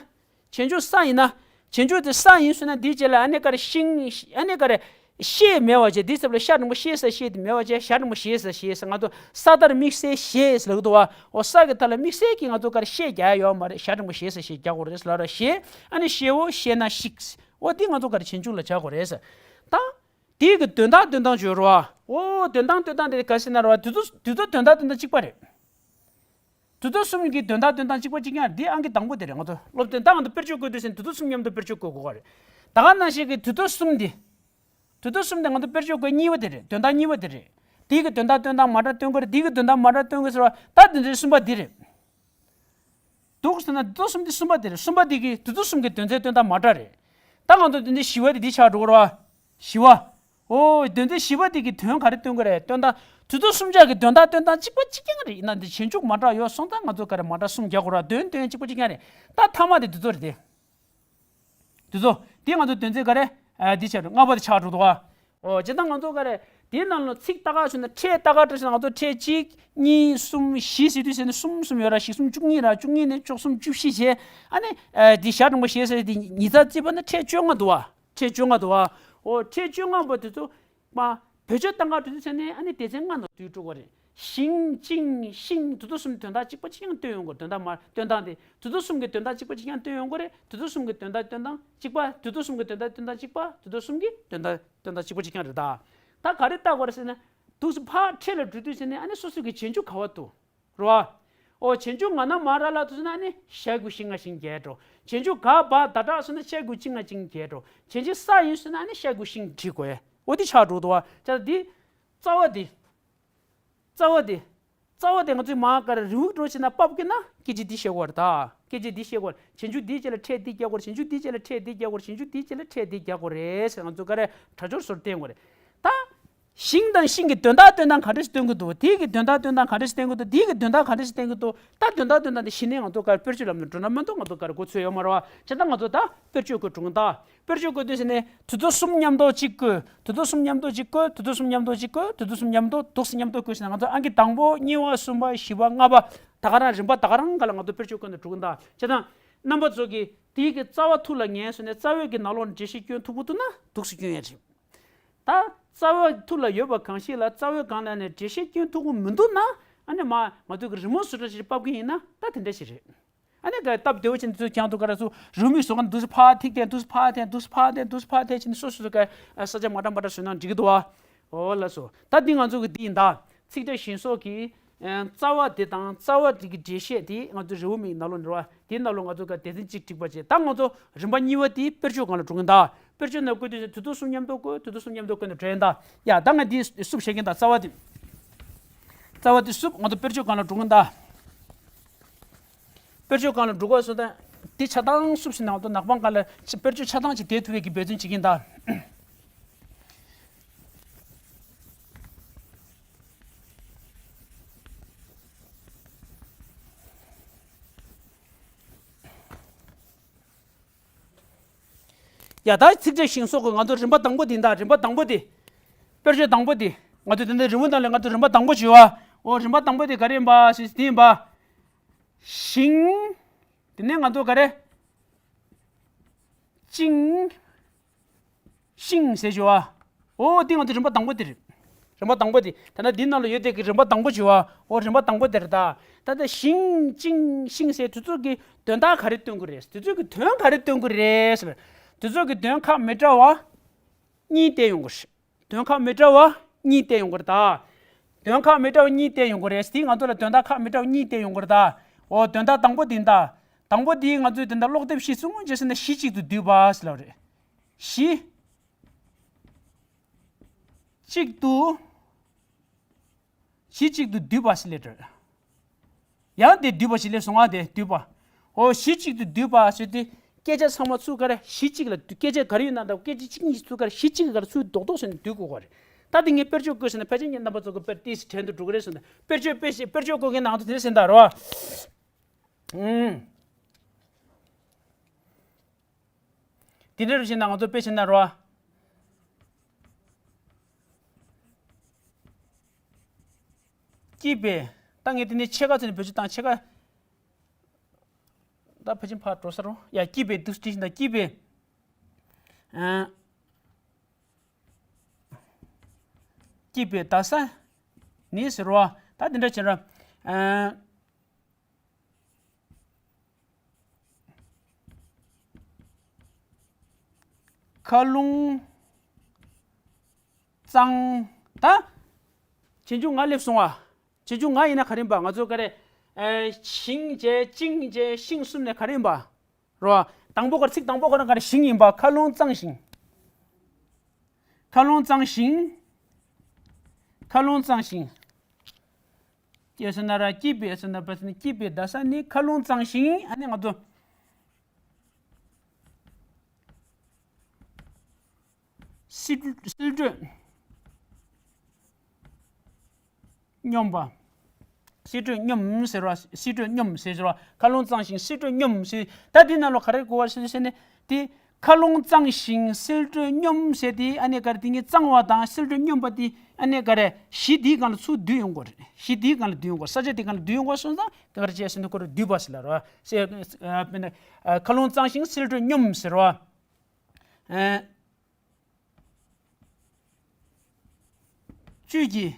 རྗེས་འཇུག་ས་ཡིན་ན། རྗེས་འཇུག་དེ་ས་ཡིན་ཟེར་ན། དེའི་རྗེས་ལ་ཨ་ནི་ག་རེ། ཤིང་། ཨ་ནི་ག་རེ། ཤེ་མེད་པ་བྱས། དེའི་ཚབ་ལ་ཤ་འགྲེང་བུ་ཤེ་ས་ཤེ་དེ་མེད་པ་བྱས། ཞ་འགྲེང་བུ་ཞེ་ས་ཞེ་ཟེར། ང་ཚོ་ས་མཐར་དམིགས་བསལ་ཞེ་ཟེར་ལབ་ཀྱི་འདུག་བ། འོ་ས་གི་མཐའ་ལ་དམིགས་བསལ་གྱི་ང་ཚོ་ག་རེ། ཤེ་རྒྱག་ཡ་ཡོད་མ་རེད། ཞ་འགྲེང་བུ་ཞེ་ས་ཞེ་རྒྱག་དགོས་རེད་ཟེར་ལབ་ར། ཞེ། ཨ་ནི་ཤེའོ། ཤེ་ན་ཤིག། འོ་དེ་ང་ཚོ་ག་རེ། རྗེས་འཇུག་ལ་བྱ་དགོས་རེད་ཟེར། ད། དེའི་གི་དོན་དག་སྟོན་སྟངས་བརྗོད་རོགས། འོ་དོན་དག་སྟོན་སྟངས་དེ་ག་ཟེར་ན་རོ། དེ་ཚོ་དེ་ཚོ་དོན་དག་སྟོན་སྟངས་གཅིག་པ་རེད། དེ་ཚོ་གསུམ་གྱི་དོན་དག་སྟོན་སྟངས་གཅིག་པ་གཅིག་རྐྱང་རེད། འདི་ཨང་ཀི་དང་པོ་དེ་རེད། ང་ཚོ་སློབ་ཚན་ད་ང་ཚོ་དཔེར་བརྗོད་བཀོད་དུས་ཟེར་ན་དེ་ཚོ་གསུམ་མཉམ་དུ་དཔེར་བརྗོད་བཀོད་དགོས་པ་རེད། ད་ག་ནང་བཞིན་གྱི་དེ་ཚོ་གསུམ་འདི། དེ་ཚོ་གསུམ་དེ་ང་ཚོ་དཔེར་བརྗོད་བཀོད་གཉིས་པ་དེ་རེད། དོན་དག་གཉིས་པ་དེ་རེད། དེའི་གི་དོན་དག་སྟོན་སྟངས་མ་འདྲ་སྟོན་གྱི་རེད། དེའི་གི་དོན་དག་མ་འདྲ་སྟོན་གྱི་ཟེར་བ། ད་དེ་ཚོ་གསུམ་པ་འདི་རེད། འདུག་ཟེར་ན་དེ་ཚོ་གསུམ་འདི་གསུམ་པ་དེ་རེད། གསུམ་པ་དེ་གི་དེ་ཚོ་གསུམ་གི་དོན་ཚན་སྟོན་སྟངས་མ་འདྲ་རེད། ད་ང་ཚོ་དེ་འདི་བཞི་པ་དེ་འདི་ཆགས་འགྲོ་གི་རེད་བ། བཞི་པ། ཨོ། དོན་ཚན་བཞི་པ་དེ་གི་དོན་ག་རེ་སྟོན་གྱི་རེད། སྟོན་སྟངས་དེ་ཚོ་གསུམ་ཆ་གི་དོན་དག་སྟོན་སྟངས་གཅིག་པ་གཅིག་རྐྱང་རེད། ཡིན་ན་འདི་རྗེས་འཇུག་མ་འདྲ་ཡོད་སོང་ཙང་ང་ཚོ་ག་རེ་མ་འདྲ་གསུམ་རྒྱག་དགོས་རེད། དོན་དོན་གཅིག་པ་གཅིག་རྐྱང་རེད། ད་མཐའ་མ་དེ་དེ་ཚོ་རེད་དེ། དེ་ཚོ་དེ་ང་ཚོ་དོན་ཚན་ག་རེ། ཨ། འདི་ཆགས་འགྲོ། ལྔ་པ་དེ་ཆགས་འགྲོ་འདུག་ཨ། ཨོ། བྱས་ཙང་ང་ཚོ་ག་རེ། དེའི་ནང་ལ་ཚིག་ལྟ་ག་བྱུང་ན། ཕྲད་ལྟ་ག་འགྲོ་ཟེར་ན། ང་ཚོ་ཕྲད་གཅིག་གཉིས་གསུམ་བཞི་ཟེར་དུས་ཟེར་ནས་གསུམ་གསུམ་ཡོད་ར། བཞི་གསུམ་བཅུ་གཉིས་ར། བཅུ་གཉིས་ནས་བཅུ་གསུམ་བཅུ་བཞི་བྱས། ཨ་ནི། ཨ། འདི་ཞ་འགྲེང་བུ་ཞེ་ས་འདི་ཉིས་རྩ་བརྩིས་པ་ན་ཕྲད་བཅོ་ལྔ་འདུག་ཨ། ཕྲད་བཅོ་ལྔ་འདུག་ཨ། ཨོ། ཕྲད་བཅོ་ལྔ་པོ་དེ་ཚོ་མ་བེད་སྤྱོད་བཏང་ག་འགྲོ་དུས་ཟེར་ནས། ཨ་ནི་སྡེ་ཚན་ལྔ་ནང་བསྡུས་འགྲོ་གི་རེད། ཞིང་ཅིང་ཤིང་དེ་ཚོ་གསུམ་དོན་དག་གཅིག་པ་གཅིག་རྐྱང་སྟོན་ཡོང་གི་རེད། དོན་དག་མ་སྟོན་སྟངས་དེ་དེ་ཚོ་གསུམ་གྱི་དོན་དག་གཅིག་པ་གཅིག་རྐྱང་སྟོན་ཡོང་གི་རེད། དེ་ཚོ་གསུམ་གྱི་དོན་དག་སྟོན་སྟངས་གཅིག་པ་དེ་ཚོ་གསུམ་གྱི་དོན་དག་སྟོན་སྟངས་གཅིག་པ་དེ་ཚོ་གསུམ་གྱི་དོན་དག་སྟོན་སྟངས་གཅིག་པ་གཅིག་རྐྱང་རེད་ད། ད་ག་རེ་ལྟ་དགོས་རེད་ཟེར་ན། འདུག་སེ་ཕར་འཕྲེད་ལ་འགྲོ་དུས་ཟེར་ནས་ཨ་ནི་སོ་སོ་གི་རྗེས་འཇུག་ག་བ་འདུག་རེད་བ། ཨོ་རྗེས་འཇུག་ང་ན་མ་ར་ལ་དུ་ཟེར་ན་ཨ་ནི་ཤ་གུ་ཤིང་ང་ཤིང་རྒྱས་འགྲོ། རྗེས་འཇུག་ག་བ་ད་དྲག་ཟེར་ན་ཤ་གུ་ཅི་ང་ཅིང་རྒྱས་འགྲོ། རྗེས་འཇུག་ས་ཡིན་ཟེར་ན་ཨ་ནི་ཤ་གུ་ཤིང་བྲིས་དགོས། ཨོ་དེ་ཆགས་འགྲོ་འདུག་བ། ཅག་འདི་རྩ་བ་འདི། རྩ་བ་འདི། རྩ་བ་འདི་ང་ཚོས་མ་ག་རེ་རིང་འགྲོ་བྱས་ན་ཕབ་ཀྱི་ན་སྐད་ཆ་འདི་བཤད་དགོས་རེད་ད། སྐད་ཆ་འདི་བཤད་དགོས་རེད། རྗེས་འཇུག་འདིའི་རྗེས་ལ་འཕྲེད་འདི་རྒྱག་དགོས་རེད། རྗེས་འཇུག་འདིའི་རྗེས་ལ་འཕྲེད་འདི་རྒྱག་དགོས་རེད། རྗེས་འཇུག་འདིའི་རྗེས་ལ་འཕྲེད་འདི་རྒྱག་དགོས་རེད་ཟེར་ང་ཚོ་ག་རེ་དྲ་སྦྱོར་བཟོ་བསྟན་དགོས་རེད་ད། ཤིང་དང་ཤིང་གི་དོན་དག་སྟོན་སྟངས་ག་འདྲ་ཞིག་སྟོན་གྱི་འདུག་དེའི་གི་དོན་དག་སྟོན་སྟངས་ག་འདྲ་ཞིག་སྟོན་གྱི་འདུག་དེའི་གི་དོན་དག་ག་འདྲ་ཞིག་སྟོན་གྱི་འདུག་ད་དོན་དག་སྟོན་སྟངས་དེ་གཞི་ནས་ང་ཚོ་ག་རེ་དཔེར་བརྗོད་ལམ་ནས་འགྲོ་ན་མ་གཏོགས་ང་ཚོ་ག་རེ་མགོ་ཚོས་ཡོད་མ་རེད་བ། བྱས་ཙང་ང་ཚོ་ད་དཔེར་བརྗོད་བཀོད་འགྲོ་གི་ད། དཔེར་བརྗོད་བཀོད་དུས་ཟེར་ནས་དེ་ཚོ་གསུམ་མཉམ་དུ་གཅིག་བཀོད། དེ་ཚོ་གསུམ་མཉམ་དུ་གཅིག་བཀོད། དེ་ཚོ་གསུམ་མཉམ་དུ་གཅིག་བཀོད། དེ་ཚོ་གསུམ་མཉམ་དུ་འདུག་སེ་མཉམ་དུ་བཀོད་ཟེར་ན་ང་ཚོ་ཨང་ཀི་དང་པོ་གཉིས་པ་གསུམ་པ་བཞི་པ་ལྔ་པ་ད་ག་རང་རིམ་པ་ད་ག་རང་ག་ལ་ང་ཚོ་དཔེར་བརྗོད་བཀོད་ནས་འགྲོ་གི་ད། བྱས་ཙང་རྣམ་པ་ཚོ་གིས་དེའི་གི་རྩ་བ་ཐུགས་ལ་ངེས་སོང་ནས་རྩ་བའི་གི་ནང་ལོགས་ནས་འགྲེལ་བཤད་སྐྱོན་ཐུབ་ཀྱི་འདུག་ན་འདུག་སེ་སྐྱོན་ཡ་རེད། ད་རྩ་བ་ཐུགས་ལ་ཡོད་པ་གང་ཞིག་ལ་རྩ་བའི་སྒང་ལ་ནས་འགྲེལ་བཤད་སྐྱོན་ཐུབ་ཀྱི་མི་འདུག་ན་ཨ་ནི་མ་ང་ཚོ་གི་རི་མོ་བཟོ་འདྲ་ཞིག་ཕབ་ཀྱི་ཡིན་ན་ད་དེ་འདྲ་ཞིག་རེད། ཨ་ནི་ག་སྟབས་བདེ་བོ་ཅན་དུ་ཀྱང་དུ་ག་ར་སུ་རུ་མིག་བཟོ་ག་འདུག་སེ་ཕར་ཐིག་ཏེ་འདུག་སེ་ཕར་ཐིག་འདུག་སེ་ཕར་ཐིག་འདུག་སེ་ཕར་ཐིག་ཅིག་ནི་སོ་སོ་སོ་ག་ས་ཆ་མ་འདྲ་མ་འདྲ་བཟོས་ན་འགྲིག་གི་འདུག་བ། འོ་ལགས་སོ། ད་འདི་ང་ཚོ་གི་འདི་ཡིན་ད། ཚིག་ཕྲད་ཞིང་སོགས་ཀྱི་རྩ་བ་དེ་དང་རྩ་བ་དེ་གི་འགྲེལ་བཤད་དེ་ང་ཚོ་རི་བོ་མིག་ནང་ལོགས་འགྲོ་བ་དེའི་ནང་ལོགས་ང་ཚོ་ག་སྡེ་ཚན་གཅིག་བསྒྲིགས་པ་བྱས། ད་ང་ཚོ་རིམ་པ་གཉིས་པ་དེ་དཔེར་བརྗོད་སྒང་ལ་འགྲོ་གི་ཡིན་ད། དཔེར་བརྗོད་ནང་བཀོད་དུས་དེ་ཚོ་གསུམ་མཉམ་དུ་བཀོད། དེ་ཚོ་གསུམ་མཉམ་དུ་བཀོད་ནས་འགྲོ་ཡིན་ད། ཡ་ད་ང་འདི་སུབ་བྱེད་ཀྱིན་ད། རྩ་བ་དེ། རྩ་བ་དེ་སུབ། ང་ཚོ་དཔེར་བརྗོད་སྒང་ལ་འགྲོ་གི་ཡིན་ད། དཔེར་བརྗོད་སྒང་ལ་འགྲོ་དགོས་སོང་ད། དེ་ཆ་ཚང་སུབ་ཟིན་ན་ང་ཚོ་ནག་པང་སྒང་ལ་དཔེར་བརྗོད་ཆ་ཚང་ཅིག་བསྡད་ཐུབ་པའི་གི་འབད་བརྩོན་བྱེད་ཀྱིན་ད། ཡ་ད་ཚིག་ཕྲད་ཞིང་སོགས་ཀྱི་ང་ཚོ་རིམ་པ་དང་པོ་དེ་ཡིན་ད། རིམ་པ་དང་པོ་དེ། དཔེར་བརྗོད་དང་པོ་དེ། ང་ཚོ་དེ་འདྲ་རི་མོ་ནང་ལ་ང་ཚོ་རིམ་པ་དང་པོ་བྱེད་བ། འོ་རིམ་པ་དང་པོ་དེ་ག་རེ་ཡིན་པ་ཞེས་དེ་ཡིན་པ། ཞིང་། དེ་ནས་ང་ཚོ་ག་རེ། ཅིང་། ཤིང་ཟེར་བྱེད་བ། འོ་དེ་ང་ཚོ་རིམ་པ་དང་པོ་དེ་རེད། རིམ་པ་དང་པོ་དེ། ད་ནི་འདི་ནང་ལ་ཡོད་དེ་གི་རིམ་པ་དང་པོ་བྱེད་བ། འོ་རིམ་པ་དང་པོ་དེ་རེད་ད། ད་ལྟ་ཞིང་ཅིང་ཤིང་ཟེར་དེ་ཚོ་གི་དོན་དག་ག་རེ་སྟོན་གི་རེད། དེ་ཚོ་གི་དོན་ག་རེ་སྟོན་གི་རེད་ཟེར། དེ་ཚོ་གི་དོན་ཁག་མི་འདྲ་བ་གཉིས་བསྟན་ཡོང་གི་རེད། དོན་ཁག་མི་འདྲ་བ་གཉིས་བསྟན་ཡོང་གི་རེད་ད། དོན་ཁག་མི་འདྲ་བ་གཉིས་བསྟན་ཡོང་གི་རེད། དེ་ང་ཚོ་ལ་དོན་དག་ཁག་མི་འདྲ་བ་གཉིས་བསྟན་ཡོང་གི་རེད་ད། འོ་དོན་དག་དང་པོ་དེ་ཡིན་ད། དང་པོ་དེ་ང་ཚོས་དེ་འདྲ་ཀློག་དེབ་ཤིག་བཟུང་བྱས་ཟིན་ན་གཞི་གཅིག་ཏུ་བསྡུས་པ་ཟེར་ལབ་རེད། གཞི་གཅིག་ཏུ། གཞི་གཅིག་ཏུ་བསྡུས་པ་ཞིག་སླེབས་འགྲོ། ཡང་དེ་བསྡུས་པ་ཞིག་སླེབས་སོང་ང་། དེ་བསྡུས་པ། འོ་གཞི་གཅིག་ཏུ་བསྡུས་པ་ཞེས་ཏེ་སྐད་ཆ་ཚང་མ་ཚུར་ག་རེ་གཞི་གཅིག་ལ་བསྡུ། སྐད་ཆ་ག་རེ་ཡོད་ན་འདྲ་བོ་སྐད་ཆ་གཅིག་གཉིས་ཤིག་ཚུར་ག་རེ་གཞི་གཅིག་གི་ག་རེ་ཚུར་རྡོག་རྡོག་བཟོས་ནས་བསྡུ་དགོས་ཀྱི་རེད། ད་དེ་ངས་དཔེར་བརྗོད་བཀོད་ཟིན་ན་ཕལ་ཆེར་ངས་རྣམ་པ་ཚོ་གི་དཔེར་ཏོག་ཙམ་དྲན་དུ་འགྲོ་གི་རེད་ཟེར་ན། དཔེར་བརྗོད་དཔེ་ཞིག་དཔེར་བརྗོད་བཀོད་མཁན་ནང་དུ་དེ་ཟིན་ད་རོ། ཨུམ། དེ་འདྲ་རུ་བྱས་ན་ང་ཚོ་དཔེ་བྱས་ན་རོ། སྐྱིད་པའི། ད་ངས་དེ་ནས་ཕྱེད་ཀ་ཚོ་ནས་བེད་སྤྱོད་བཏང་། ཕྱེད་ཀ། ད་ཕལ་ཆེར་ཕར་འགྲོ་ས་རོ། ཡ་སྐྱིད་པའི་འདུག་སེ་བྲིས་ཤིང་ད་སྐྱིད་པའི། ཨ། སྐྱིད་པའི་རྡ་ས་ནི་ཟེར་བ། ད་དེ་འདྲ་བྱས་ར། ཨ། མཁའ་རླུང་གཙང་། ད་རྗེས་འཇུག་ང་སླེབས་སོང་བ། རྗེས་འཇུག་ང་ཡིན་ན་ག་རེ་ཡིན་པ། ང་ཚོ་ག་རེ། ཨེ། ཞིང་བྱས་ཅིང་བྱས་ཤིང་གསུམ་ནས་ག་རེ་ཡིན་པ། རོ། དང་པོ་ག་རེ། ཚིག་དང་པོ་ག་རེ་ག་རེ་ཞིང་ཡིན་པ། མཁའ་རླུང་གཙང་ཞིང་། མཁའ་རླུང་གཙང་ཞིང་། མཁའ་རླུང་གཙང་ཞིང་། ཅེས་ཟེར་ན་ར་སྐྱིད་པའི་ཟེར་ན་པ་ཟེར་ན་སྐྱིད་པའི་རྡ་ས་ནི་མཁའ་རླུང་གཙང་ཞིང་། ཨ་ནི་ང་ཚོ་བསིལ་བསིལ་དྲོད་སྙོམས་པ། བསིལ་དྲོད་སྙོམས་ཟེར་བ། བསིལ་དྲོད་སྙོམས་ཟེར་བ། མཁའ་རླུང་གཙང་ཞིང་བསིལ་དྲོད་སྙོམས་ཟེར། ད་འདི་ནང་ལོགས་ག་རེ་གོ་བ་ཟེར་ཟེར་ནས་དེ། མཁའ་རླུང་གཙང་ཞིང་བསིལ་དྲོད་སྙོམས་ཟེར་དེ་ཨ་ནི་ག་རེ། དེ་ཉིད་གཙང་བ་དང་བསིལ་དྲོད་སྙོམས་པ་དེ་ཨ་ནི་ག་རེ། གཞི་དེའི་སྒང་ལ་ཚུར་བསྡུས་ཡོང་དགོས་རེད། གཞི་དེའི་སྒང་ལ་བསྡུས་ཡོང་དགོས། ས་ཆ་དེའི་སྒང་ལ་བསྡུས་ཡོང་དགོས་སོང་ཙང་ག་རེ་བྱས་ཟེར་ན་ཁོ་རེ་བསྡུས་པ་ཟེར་ལབ་རེད་བ། ཟེར། ཨ། དཔེར་ན། ཨ། མཁའ་རླུང་གཙང་ཞིང་བསིལ་དྲོད་སྙོམས་ཟེར་བ། ཨ། བཅུད་ཀྱི།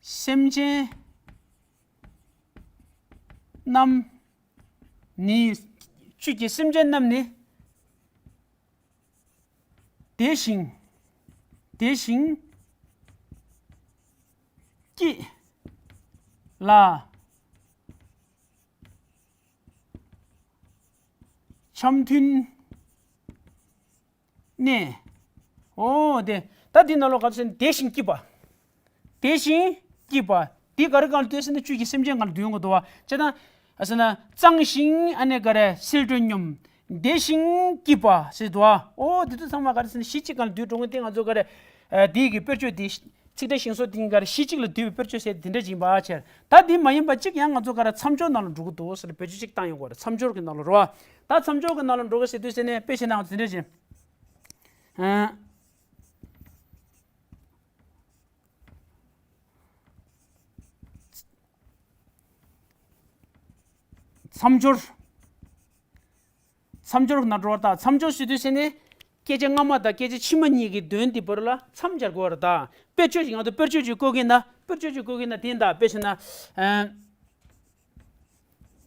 སེམས་ཅན་རྣམས་ནི། བཅུད་ཀྱི་སེམས་ཅན་རྣམས་ནི། བདེ་ཞིང་། བདེ་ཞིང་སྐྱིད་ལ། འཆམ་མཐུན་གནས། འོ་དེ། ད་འདི་ནང་ལོགས་ག་ཚོད་བདེ་ཞིང་སྐྱིད་པ། བདེ་ཞིང་སྐྱིད་པ། འདི་ག་རེ་གང་ལ་ལྟོས་ཟེར་ན་བཅུད་ཀྱི་སེམས་ཅན་གང་ལ་ལྟོས་ཡོང་གི་འདུག་བ། བྱས་ན། ཨ་ཟེར་ན། གཙང་ཞིང་ཨ་ནི་ག་རེ་ཟིལ་དྲོད་སྙོམས། བདེ་ཞིང་སྐྱིད་པ་ཟེར་འདུག་བ། འོ་དེ་ཚོ་ཚང་མ་ག་རེ་ཟེར་ན་གཞི་གཅིག་གང་ལ་ལྟོས་འགྲོ་ངེས་དེ། ང་ཚོ་ག་རེ། ཨ། འདི་གི་དཔེར་བརྗོད་འདི། ཚིག་ཕྲད་ཤིང་བཟོ་འདི་གཉིས་ཀ་ར་གཞི་གཅིག་ལ་འདུས་པའི་དཔེར་བརྗོད་ཟེར་དེ་འདྲ་ཅིག་ཡིན་པ་བྱས། ད་འདི་མ་ཡིན་པ་གཅིག་ཡང་ང་ཚོ་ག་ར་མཚམས་སྦྱོར་ནང་ལ་འགྲོ་གི་འདུག་ཟེར་བེད་སྤྱོད་ཅིག་བཏང་ཡོང་གི་རེད། མཚམས་སྦྱོར་གྱི་ནང་ལ་རེད་བ། ད་མཚམས་སྦྱོར་གྱི་ནང་ལ་འགྲོ་གི་ཟེར་དུས་ཟེར་ནས་དཔེ་བྱས་ན་ང་ཚོ་དེ་འདྲ་ཅིག་ཨ། མཚམས་སྦྱོར། མཚམས་སྦྱོར་ན་འགྲོ་བ་དང་། མཚམས་སྦྱོར་ཞུ་དུས་ཟེར་ནས་སྐད་ཆ་སྔ་མ་དང་སྐད་ཆ་ཕྱི་མ་གཉིས་ཀྱི་དོན་དེ་བར་ལ་མཚམས་སྦྱར་དགོས་པ་རེད་ད། དཔེར་བརྗོད་ཅིག་ང་ཚོ་དཔེར་བརྗོད་ཅིག་བཀོད་ཀྱིན་ད། དཔེར་བརྗོད་ཅིག་བཀོད་ཀྱིན་ད། དེ་ཡིན་ད། དཔེ་བྱས་ན། ཨ།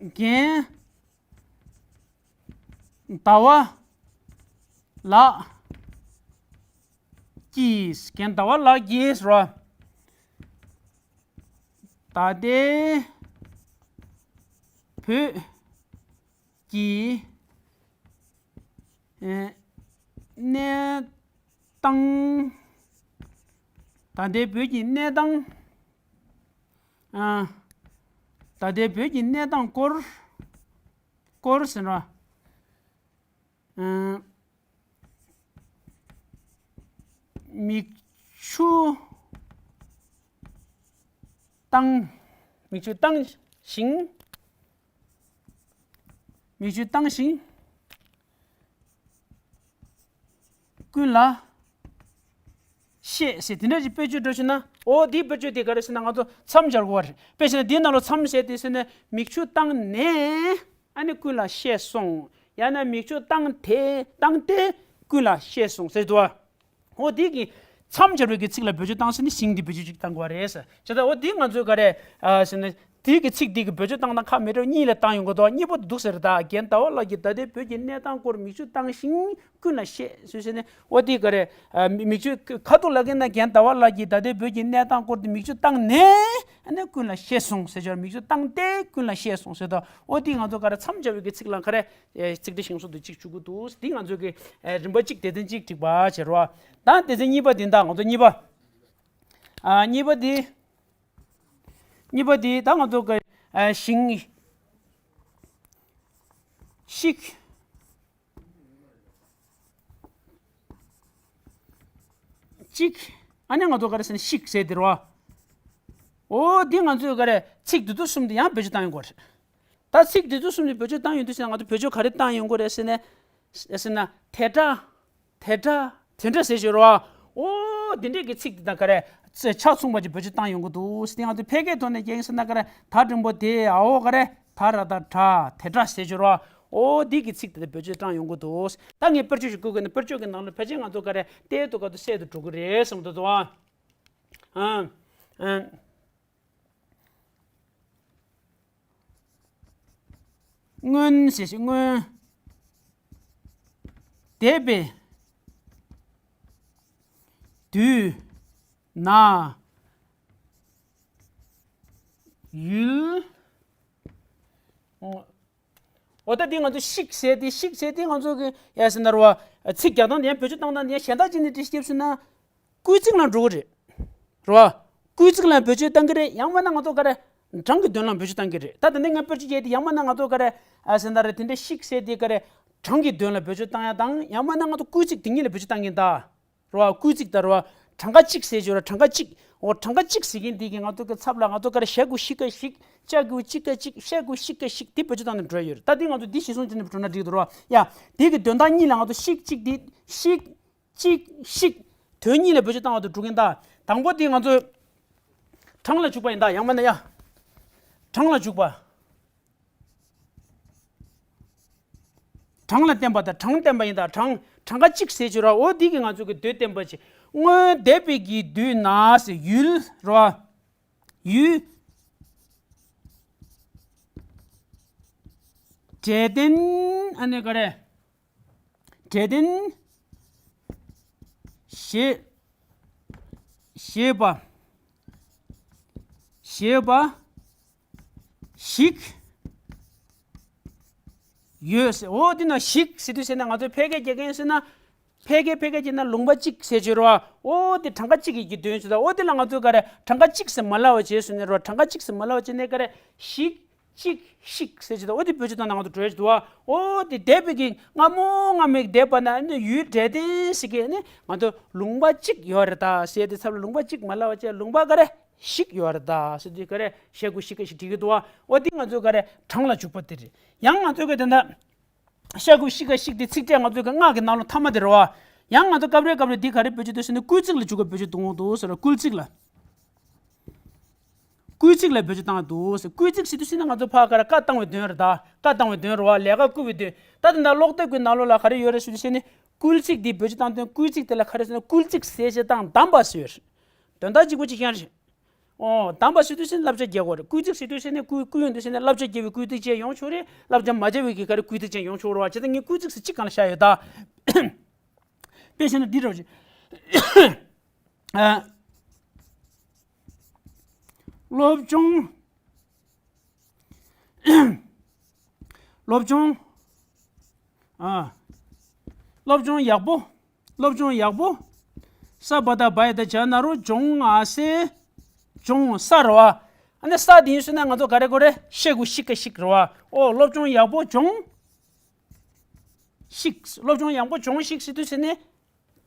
རྒན་ཟླ་བ་ལགས་ཀྱིས། རྒན་ཟླ་བ་ལགས་ཀྱིས་རོ། ད་ལྟའི་བོད་ཀྱི་ཨེ། གནས་སྟངས། ད་ལྟའི་བོད་ཀྱི་གནས་སྟངས། ཨ། ད་ལྟའི་བོད་ཀྱི་གནས་སྟངས་སྐོར། སྐོར་ཟེར་ན། ཨ། མིག་ཆུ་བཏང་། མིག་ཆུ་བཏང་ཞིང་། མིག་ཆུ་བཏང་ཞིང་ཀུན་ལ་བཤད་ཟེར་དེ་འདྲ་ཞིག་དཔེར་བརྗོད་འགྲོ་ཤེ་ན། འོ་དེའི་དཔེར་བརྗོད་དེ་ག་རེ་ཟེར་ན་ང་ཚོ་མཚམས་སྦྱར་དགོས་པ་རེད། དཔེ་བྱས་ན་དེའི་ནང་ལ་མཚམས་ཟེར་དེ་ཟེར་ན་མིག་ཆུ་བཏང་ནས། ཨ་ནི་ཀུན་ལ་བཤད་སོང་། ཡང་ན་མིག་ཆུ་བཏང་དེ་བཏང་སྟེ་ཀུན་ལ་བཤད་སོང་ཟེར་འདུག་བ། འོ་དེ་གི་མཚམས་སྦྱར་བའི་གི་ཚིག་ལ་བེད་སྤྱོད་བཏང་ཟེར་ནི་ཞིང་དེ་བེད་སྤྱོད་ཅིག་བཏང་དགོས་པ་རེད་ཟེར། བྱས་ཙང་འོ་དེ་ང་ཚོས་ག་རེ་ཟེར་ན། དེ་གི་ཚིག་དེ་གི་བེད་སྤྱོད་བཏང་སྟངས་ཁ་མི་འདྲ་བ་གཉིས་ལ་བཏང་ཡོང་གི་འདུག་གཉིས་པོ་འདུག་ཟེར་ད། རྒན་ཟླ་བ་ལགས་ཀྱིས་ད་ལྟའི་བོད་ཀྱི་གནས་སྟངས་སྐོར་མིག་ཆུ་བཏང་ཞིང་ཀུན་ལ་བཤད་ཟེར་ཟེར་ནས། འོ་དེ་ག་རེ། མིག་ཆུ་ཁ་ཐུག་ལ་གིན་ན་རྒན་ཟླ་བ་ལགས་ཀྱིས་ད་ལྟའི་བོད་ཀྱི་གནས་སྟངས་སྐོར་དེ་མིག་ཆུ་བཏང་ནས་ཨ་ནི་ཀུན་ལ་བཤད་སོང་ཟེར་ཆོག་མིག་ཆུ་བཏང་སྟེ་ཀུན་ལ་བཤད་སོང་ཟེར་ད། འོ་དེ་ང་ཚོ་ག་རེ་མཚམས་སྦྱར་བའི་གི་ཚིག་ལ་ག་རེ། ཚིག་ཕྲད་ཤིང་བཟོ་དེ་གཅིག་བཅུག་གི་འདུག་དེ་ང་ཚོ་གི་རིམ་པ་གཅིག་སྡེ་ཚན་གཅིག་བསྒྲིགས་པ་བྱེད་རོགས། ད་སྡེ་ཚན་གཉིས་པ་དེ་ད་ང་ཚོ་གཉིས་པ། ཨ། གཉིས་པ་དེ། གཉིས་པ་དེ་ད་ང་ཚོ་གི་ཨ། ཞིང་། ཤིག་ཅིག་ཨ་ནི་ང་ཚོ་ག་རེ་ཟེར་ན་ཤིག་ཟེར་དེ་རེད་བ། འོ་འདི་ང་ཚོས་ག་རེ་ཚིག་འདི་ཚོ་གསུམ་དེ་ཡང་བེད་སྤྱོད་བཏང་ཡོང་གི་རེད། ད་ཚིག་འདི་ཚོ་གསུམ་དེ་བེད་སྤྱོད་བཏང་ཡོང་དུས་ཟེར་ན་ང་ཚོ་བེད་སྤྱོད་ག་རེ་བཏང་ཡོང་གི་རེད་ཟེར་ན། ཟེར་ན་དེ་འདྲ། དེ་འདྲ། དེ་འདྲ་ཟེར་ཞོར་བ། འོ་འདི་འདྲས་ཀྱི་ཚིག་འདི་དང་ག་རེ། ཆ་མཚུངས་པ་ཅིག་བེད་སྤྱོད་བཏང་ཡོང་གི་འདུག་དེ་ང་ཚོ་ཕལ་སྐད་ཐོག་ནས་རྒྱག་ཡིན་ཟེར་ན་ག་རེ། ད་འགྲེང་བུ་དེ་འོ་ག་རེ། ད་ར་ད་དྲ། དེ་འདྲ་ཟེར་ཞོར་བ། འོ་འདི་གི་ཚིག་འདི་དང་བེད་སྤྱོད་བཏང་ཡོང་གི་འདུག་ད་ངས་དཔེར་བརྗོད་ཞིག་བཀོད་དགོས་ན་དཔེར་བརྗོད་ཀྱི་ནང་ལ་ཕལ་ཆེར་ང་ཚོ་ག་རེ། གཏེར་དུ་ག་དུ་གསལ་དུ་འགྲོ་གི་རེད་བསམ་འདུག་དོ། ཨ། ཨ། སྔོན་ཞེས་བྱ་སྔོན། འདས་པའི་དུས་ན་ཡུལ། འོ་ད་འདི་ང་ཚོ་ཤིག་ཟེར་ཏེ་ཤིག་ཟེར་ཏེ་ང་ཚོ་གི་ཡ་ཟེར་ན་ར་བ། ཚིག་རྒྱག་སྟངས་དེ་ཡང་བེད་སྤྱོད་བཏང་སྟངས་དེ་ཡང་གཞན་དག་ཅིག་ནས་འགྲེལ་བཤད་བྱས་ན། སྐུལ་ཚིག་ལ་འགྲོ་གི་རེད། རེད་བ། སྐུལ་ཚིག་ལ་བེད་སྤྱོད་བཏང་གི་རེད། ཡང་མིན་ན་ང་ཚོ་ག་རེ། གྲངས་ཀྱི་དོན་ལ་བེད་སྤྱོད་བཏང་གི་རེད། ད་དེ་ནས་ངས་དཔེར་བརྗོད་བྱས་ཏེ་ཡང་མིན་ན་ང་ཚོ་ག་རེ། ཨ་ཟེར་ན་རེད། དེ་འདྲ་ཤིག་ཟེར་དེ་ག་རེ། གྲངས་ཀྱི་དོན་ལ་བེད་སྤྱོད་བཏང་ཡ་དང་ཡང་མིན་ན་ང་ཚོ་སྐུལ་ཚིག་དེ་གཉིས་ལ་བེད་སྤྱོད་བཏང་གིན་ད། རེད་བ། སྐུལ་ཚིག་ད་རེད་བ། གྲངས་ཀ་གཅིག་ཟེར་ཞོར་གྲངས་ཀ་གཅིག་འོ་གྲངས་ཀ་གཅིག་ཟེར་མཁན་དེ་གིས་ང་ཚོ་གི་ཚབ་ལ་ང་ཚོ་ག་རེ། ཞ་གི་གུ་ཤི་ཀ་ཤིག་ཅ་གི་གུ་ཅི་ཀ་ཅིག་ཤ་གི་གུ་ཤི་ཀ་ཤིག་དེ་བེད་སྤྱོད་བཏང་ནས་འགྲོ་ཡ་ཡོད་རེད། ད་དེ་ང་ཚོ་འདི་གཞིར་བཟུང་བྱས་ནས་འགྲོ་ན་འགྲིག་འདུག་རེད་བ། ཡ། དེ་གི་དོན་དག་གཉིས་ལ་ང་ཚོ་ཤིག་གཅིག་དེ་ཤིག་གཅིག་ཤིག་དོན་གཉིས་ལ་བེད་སྤྱོད་བཏང་བ་དང་འགྲོ་གིན་ད། དང་པོ་དེ་ང་ཚོས་གྲངས་ལ་འཇུག་པ་ཡིན་ད། ཡང་མིན་ན་ཡ། གྲངས་ལ་འཇུག་པ། གྲངས་ལ་བརྟེན་པ་དང་གྲངས་བརྟེན་པ་ཡིན་ད། གྲངས་གྲངས་ཀ་གཅིག་ཟེར་ཞོར་ར། འོ་འདི་གིས་ང་ཚོ་གི་དོན་བསྟན་པ་ཅིག་སྔོན་འདས་པའི་གི་དུས་ན་ཟེར་ཡུལ་ར། ཡུལ། འབྲས་ལྡན། ཨ་ནི་ག་རེ། འབྲས་ལྡན། ཞེས། ཞེས་པ། ཞེས་པ། ཞིག་ཡོད་ཟེར། འོ་འདི་ན་ཞིག་ཟེར་དུས་ཟེར་ན་ང་ཚོ་ཕལ་སྐད་རྒྱག་མཁན་ཟེར་ན། ཕལ་སྐད་ཕལ་སྐད་བྱས་ན་ལུང་པ་གཅིག་ཟེར་གྱི་རེད་བ། འོ་འདི་གྲངས་ཀ་གཅིག་གི་དོན་ཟེར་ད། འོ་འདི་ལ་ང་ཚོ་ག་རེ་གྲངས་ཀ་གཅིག་ཟེར་མ་ལབ་པ་བྱས་ཟེར་ནས་རེད་བ། གྲངས་ཀ་གཅིག་ཟེར་མ་ལབ་པ་བྱས་ནས་ག་རེ་ཞིག་གཅིག་ཞིག་ཟེར་གྱི་ད། འོ་འདི་བེད་སྤྱོད་བཏང་ན་ང་ཚོ་འགྲོ་ཡ་ཞིག་འདུག་བ། འོ་འདི་འདས་པའི་གི་སྔ་མོ་སྔ་མོའི་འདས་པ་ན་ནི་ཡུལ་འབྲས་ལྡན་ཟེར་གི་ནི་ང་ཚོ་ལུང་པ་གཅིག་ཡོད་རེད་ད་ཟེར་དེ་ཚབ་ལ་ལུང་པ་གཅིག་མ་ལབ་པ་བྱས་ལུང་པ་ག་རེ། ཞིག་ཡོད་རེད་ད་ཟེར་དུས་ག་རེ་ཞེ་དགུ་ཞིག་ག་ཞིག་བྲིས་ཀྱི་འདུག་བ། འོ་འདི་ང་ཚོ་ག་རེ་གྲངས་ལ་འཇུག་པ་དེ་རེད། ཡང་ང་ཚོ་ག་དེ་འདྲ་ཞེ་དགུ་ཞིག་ག་ཞིག་དེ་ཚིག་ཕྲད་ང་ཚོ་གི་སྔགས་ཀྱི་ནང་ལོགས་ཐ་མ་དེ་རེད་བ། ཡང་ང་ཚོ་སྐབས་རེ་སྐབས་རེ་འདི་ག་རེ་བེད་སྤྱོད་འདུག་ཟེར་ན་སྐུལ་ཚིག་ལ་འཇུག་ག་བེད་སྤྱོད་འདུག་འོང་འདུག་ཟེར་བ། སྐུལ་ཚིག་ལ། སྐུལ་ཚིག་ལ་བེད་སྤྱོད་བཏང་འདུག་ཟེར། སྐུལ་ཚིག་ཟེར་དུས་ཟེར་ན་ང་ཚོ་ཕར་ག་རེ་བཀའ་བཏང་བའི་དོན་རེད་ད། བཀའ་བཏང་བའི་དོན་རེད་བ། ལས་ཀ་བསྐུལ་བའི་དོན། ད་དེ་འདྲ་ཀློག་དེབ་ཀྱི་ནང་ལོགས་ལ་ག་རེ་ཡོད་རེད་ཟེར་དུས་ཟེར་ནས་སྐུལ་ཚིག་འདི་བེད་སྤྱོད་བཏང་དོན་སྐུལ་ཚིག་དེ་ལ་ག་རེ་ཟེར་ན་སྐུལ་ཚིག་ཟེར་བྱས་དང་གདམས་པ་ཟེར་ཡོད་རེད། དོན་དག་གཅིག་པ་གཅིག་རྐྱང་རེད། ཨོ། གདམས་པ་ཟེར་དུས་ཟེར་ན་བསླབ་བྱ་རྒྱག་དགོས་རེད། སྐུལ་ཚིག་ཟེར་དུས་ཟེར་ན་སྐུལ་སྐུལ་ཡོང་དུས་ཟེར་ན་བསླབ་བྱ་རྒྱག་པའི་སྐུལ་ཚིག་བྱས་ཡོང་ཆོག་རེད། བསླབ་བྱ་མ་བྱས་པའི་གི་ག་རེ་སྐུལ་ཚིག་བྱས་ཡོང་ཆོག་རེད་བ། བྱས་ཙང་ངས་སྐུལ་ཚིག་ཟེར་གཅིག་སྒང་ལ་བཞག་ཡོད་ད། དཔེ་བྱས་ན་འདི་འདྲ་བ་ཞིག་ཨ། སློབ་སྦྱོང་། སློབ་སྦྱོང་། ཨ། སློབ་སྦྱོང་ཡག་པོ། སློབ་སྦྱོང་ཡག་པོ། ས་བ་ད་བ་ཡ་ད་བྱ་ན་རོ་སྦྱོང་ང་སེ། སྦྱོང་ས་རེད་བ། ཨ་ནི་ས་དེ་ཡིན་ཟེར་ན་ང་ཚོ་ག་རེ་གོ་རེ་ཤེ་གུ་ཤི་ཀ་ཤིག་རེད་བ། ཨོ་སློབ་སྦྱོང་ཡག་པོ་སྦྱོང་། ཤིག་སློབ་སྦྱོང་ཡག་པོ་སྦྱོང་ཤིག་ཟེར་དུས་ཟེར་ནས།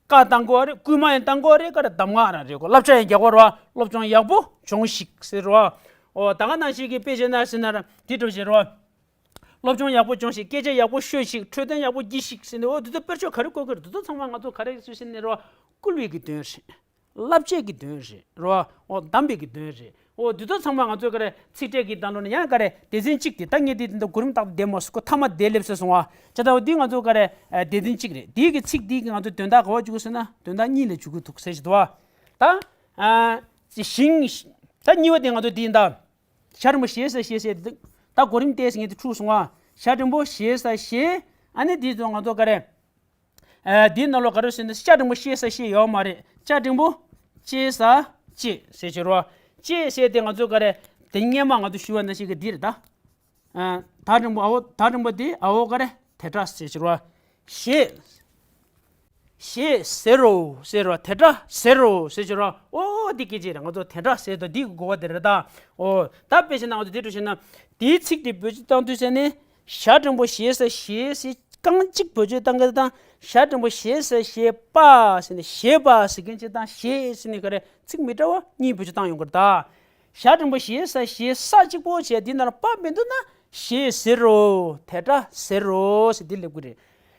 བཀའ་བཏང་དགོས་རེད། སྐུལ་མ་ཡང་བཏང་དགོས་རེད། ག་རེ་གདམས་ངག་རང་རེད་གོ། བསླབ་བྱ་ཡང་རྒྱག་དགོས་རེད་བ། སློབ་སྦྱོང་ཡག་པོ་སྦྱོང་ཤིག་ཟེར་རེད་བ། ཨོ་ད་ག་ནང་བཞིན་གྱི་དཔེ་བྱས་ན་ཟེར་ན་ར་དེ་འདྲ་བྱེད་རེད་བ། སློབ་སྦྱོང་ཡག་པོ་སྦྱོང་ཞིག་སྐད་ཆ་ཡག་པོ་ཤོད་ཞིག་འཕྲོད་བསྟེན་ཡག་པོ་གྱིས་ཤིག་ཟེར་ནས། འོ་འདི་ཚོ་དཔེར་བརྗོད་ག་རེ་བཀོད་ཀྱི་རེད། འདི་ཚོ་ཚང་མ་ང་ཚོ་ག་རེ་ཞུ་ཟིན་ནས་རོ། བསྐུལ་བའི་གི་དོན་རེད། བསླབ་བྱའི་གི་དོན་རེད་རོ། འོ་གདམས་པའི་གི་དོན་རེད། འོ་འདི་ཚོ་ཚང་མ་ང་ཚོས་ག་རེ་ཚིག་ཕྲད་ཀྱི་དང་ལོ་ནས་ཡང་ག་རེ་སྡེ་ཚན་གཅིག་དེ་ད་ངས་འདི་འདི་འདི་གོ་རིམ་ཏག་ཏག་བསྡད་མ་སོང་། ཁོ་ཐ་མ་བསྡད་སླེབས་ས་སོང་བ། བྱས་ཙང་འོ་འདི་ང་ཚོ་ག་རེ་སྡེ་ཚན་གཅིག་རེད། འདི་གི་ཚིག་འདི་གི་ང་ཚོ་དོན་དག་ག་བ་བཅུག་ཟེར་ན་དོན་དག་གཉིས་ལ་བཅུག་གི་འདུག་ཟེར་ཞིག་འདུག་བ། ད་ཨ་ཞིང་ད་གཉིས་པ་དེ་ང་ཚོ་འདི་ཡིན་ད། ཞྭ་འགྲེང་བུ་ཞེ་ས་ཞེ་ཟེར་དེ་ད་གོ་རིམ་བལྟས་ཟིན་ངས་དེ་འཁྲུག་སོང་བ། ཞྭ་འགྲེང་བུ་ཞེ་ས་ཞེ། ཨ་ནི་འདི་ཚོ་ང་ཚོ་ག་རེ། ཨ་འདིའི་ནང་ལོགས་ག་རེ་ཟེར་ན་ཤ་འགྲེང་བུ་ཤེ་ས་ཤེ་ཡོད་མ་རེད། ཤ་འགྲེང་བུ་ཅེ་ས་ཅེ་ཟེར་གྱི་རོ། ཅེ་ཟེར་དེ་ང་ཚོ་ག་རེ་དེ་སྔས་མ་ང་ཚོ་ཞུ་བ་ནང་བཞིན་གྱི་འདི་རེད་ད། ཨ་ད་འགྲེང་བུ་ཨའོ་ད་འགྲེང་བུ་དེ་ཨའོ་ག་རེ་དེ་འདྲ་ཟེར་གྱི་རོ། ཞེས། ཞེས་ཟེར་རོ་ཟེར་རོ། དེ་འདྲ་ཟེར་རོ་ཟེར་གྱི་རོ། ཨོ་འདི་སྐད་ཅིག་རེད། ང་ཚོ་དེ་འདྲ་ཟེར་དོ་འདི་གི་གོ་བ་དེ་རེད་ད། ཨོ་ད་དཔེ་བྱས་ན་ང་ཚོ་དེ་འདྲ་བྱས་ན་དེའི་ཚིག་དེ་བེད་སྤྱོད་བཏང་དུས་ཟེར་ནས། ཞྭ་འགྲེང་བུ་ཞེ་ས་ཞེ་ཟེར་རྐང་གཅིག་བེད་སྤྱོད་བཏང་གི་དང་། ཞྭ་འགྲེང་བུ་ཞེ་ས་ཞེ་པ་ཟེར་ནས་ཞེས་པ་ཟེར་མཁན་གཅིག་དང་ཞེས་ཟེར་ནས་ག་རེ་ཚིག་མི་འདྲ་བ་གཉིས་བེད་སྤྱོད་བཏང་ཡོང་གི་རེད་ད། ཞྭ་འགྲེང་བུ་ཞེ་ས་ཞེ་ས་གཅིག་པོ་བྱས་འདི་ནང་ལ་པ་མི་འདུག་ན་ཞེས་ཟེར་རོ། དེ་འདྲ་ཟེར་རོ་ཟེར་འདི་སླེབས་ཀྱི་རེད།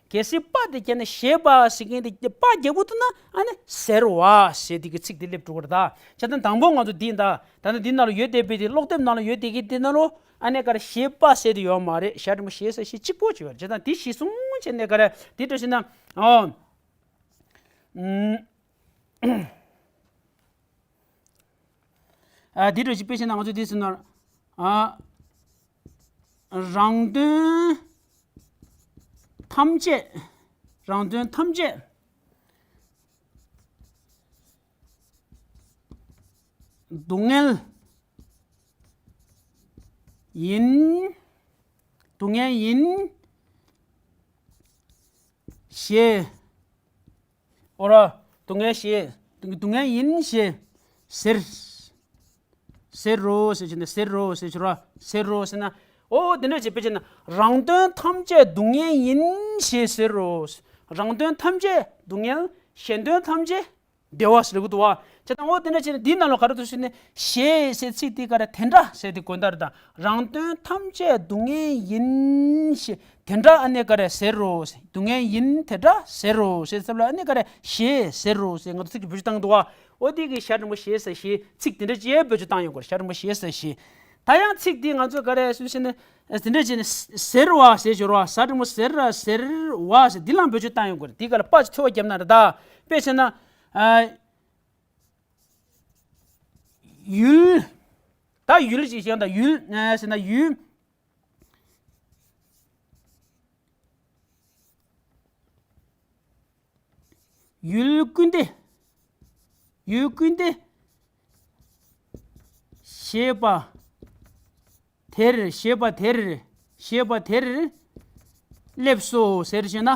གལ་སྲིད་པ་དེ་བརྒྱབ་ན་ཞེས་པ་ཟེར་མཁན་དེ་པ་རྒྱག་པོ་འདུག་ན་ཨ་ནི་ཟེར་བ་ཟེར་འདི་གི་ཚིག་དེ་སླེབས་འགྲོ་གི་རེད་ད། བྱས་ཙང་དང་པོ་ང་ཚོ་འདི་ཡིན་ད། ད་ནི་འདི་ནང་ལ་ཡོད་བསྡད་པའི་དེ་ཀློག་དེབ་ནང་ལ་ཡོད་བསྡད་ཀྱི་དེ་ནང་ལོ། ཨ་ནི་ག་རེ་ཞེས་པ་ཟེར་དེ་ཡོད་མ་རེད། ཞྭ་འགྲེང་བུ་ཞེས་ས་ཞེས་གཅིག་པོ་ཅིག་ཡོད་རེད། བྱས་ཙང་དེ་ཤེས་སོང་བྱས་ནས་ག་རེ་དེ་འདྲ་ཞིག་ན་ཨོ། ཨ་འདི་འདྲ་ཞིག་དཔེ་བྱས་ན་ང་ཚོ་འདི་ཟེར་ན། ཨ་རང་དོན་ཐམས་ཅད། རང་དོན་ཐམས་ཅད་སྡུག་བསྔལ་ཡིན། སྡུག་བསྔལ་ཡིན་ཞེས། ཨོ་ར། སྡུག་བསྔལ་ཞེས། སྡུག་བསྔལ་ཡིན་ཞེས་ཟེར། ཟེར་རོ་ཟེར་གྱི་ནི་ཟེར་རོ་ཟེར་གྱི་ར། ཟེར་རོ་ཟེར་ན། ཨོ་དེ་འདྲ་བྱས་དཔེ་བྱས་ན་རང་དོན་ཐམས་ཅད་སྡུག་བསྔལ་ཡིན་ཞེས་ཟེར་རོ། རང་དོན་ཐམས་ཅད་སྡུག་བསྔལ། གཞན་དོན་ཐམས་ཅད་བདེ་བ་ཟེར་གི་འདུག་བ། བྱས་ཙང་ཨོ་དེ་འདྲ་བྱས་ན་འདིའི་ནང་ལ་ག་རེ་འདུག་ཟེར་ན་ཞེས་ཟེར་ཚིག་དེ་ག་རེ་དེ་འདྲ་ཟེར་དེ་དགོས་འདུག་རེད་ད། རང་དོན་ཐམས་ཅད་སྡུག་བསྔལ་ཡིན་ཞེས། དེ་འདྲ་ཨ་ནི་ག་རེ་ཟེར་རོ། སྡུག་བསྔལ་ཡིན་དེ་འདྲ་ཟེར་རོ་ཟེར་ཙམ་ལ་ཨ་ནི་ག་རེ་ཞེས་ཟེར་རོ་ཟེར་ང་ཚོ་ཚིག་གི་བེད་སྤྱོད་བཏང་གི་འདུག་བ། ཨོ་དེ་གི་ཞྭ་འགྲེང་བུ་ཞེས་ཟེར་ཞེས་ཚིག་དེ་འདྲ་ཅིག་བེད་སྤྱོད་བཏང་ཡོང་གི་རེད། ཞྭ་འགྲེང་བུ་ཞེས་ཟེར་ཞེས། ད་ཡང་ཚིག་འདི་ང་ཚོ་ག་རེ་ཟེར་ཞེ་ན། དེ་འདྲ་བྱས་ནས་ཟེར་བ་ཟེར་ཞོར་བ། ཞྭ་འགྲེང་བུ་ཟེར་ར་ཟེར་བ་ཟེར་འདི་ལའང་བེད་སྤྱོད་བཏང་ཡོང་གི་རེད། འདི་ག་ལ་པ་ཅིག་ཐོ་བ་བརྒྱབ་ན་རེད་ད། དཔེ་བྱས་ན། ཨ། ཡུལ། ཡུལ་ཅིག་བཤད་ན་ད་ཡུལ་ཟེར་ན་ཡུལ། ཡུལ་ཀུན་ཏེ། ཡུལ་ཀུན་ཏེ། ཞེས་པ་དེར། ཞེས་པ་དེར། ཞེས་པ་དེར། སླེབས་སོ་ཟེར་ཞེ་ན།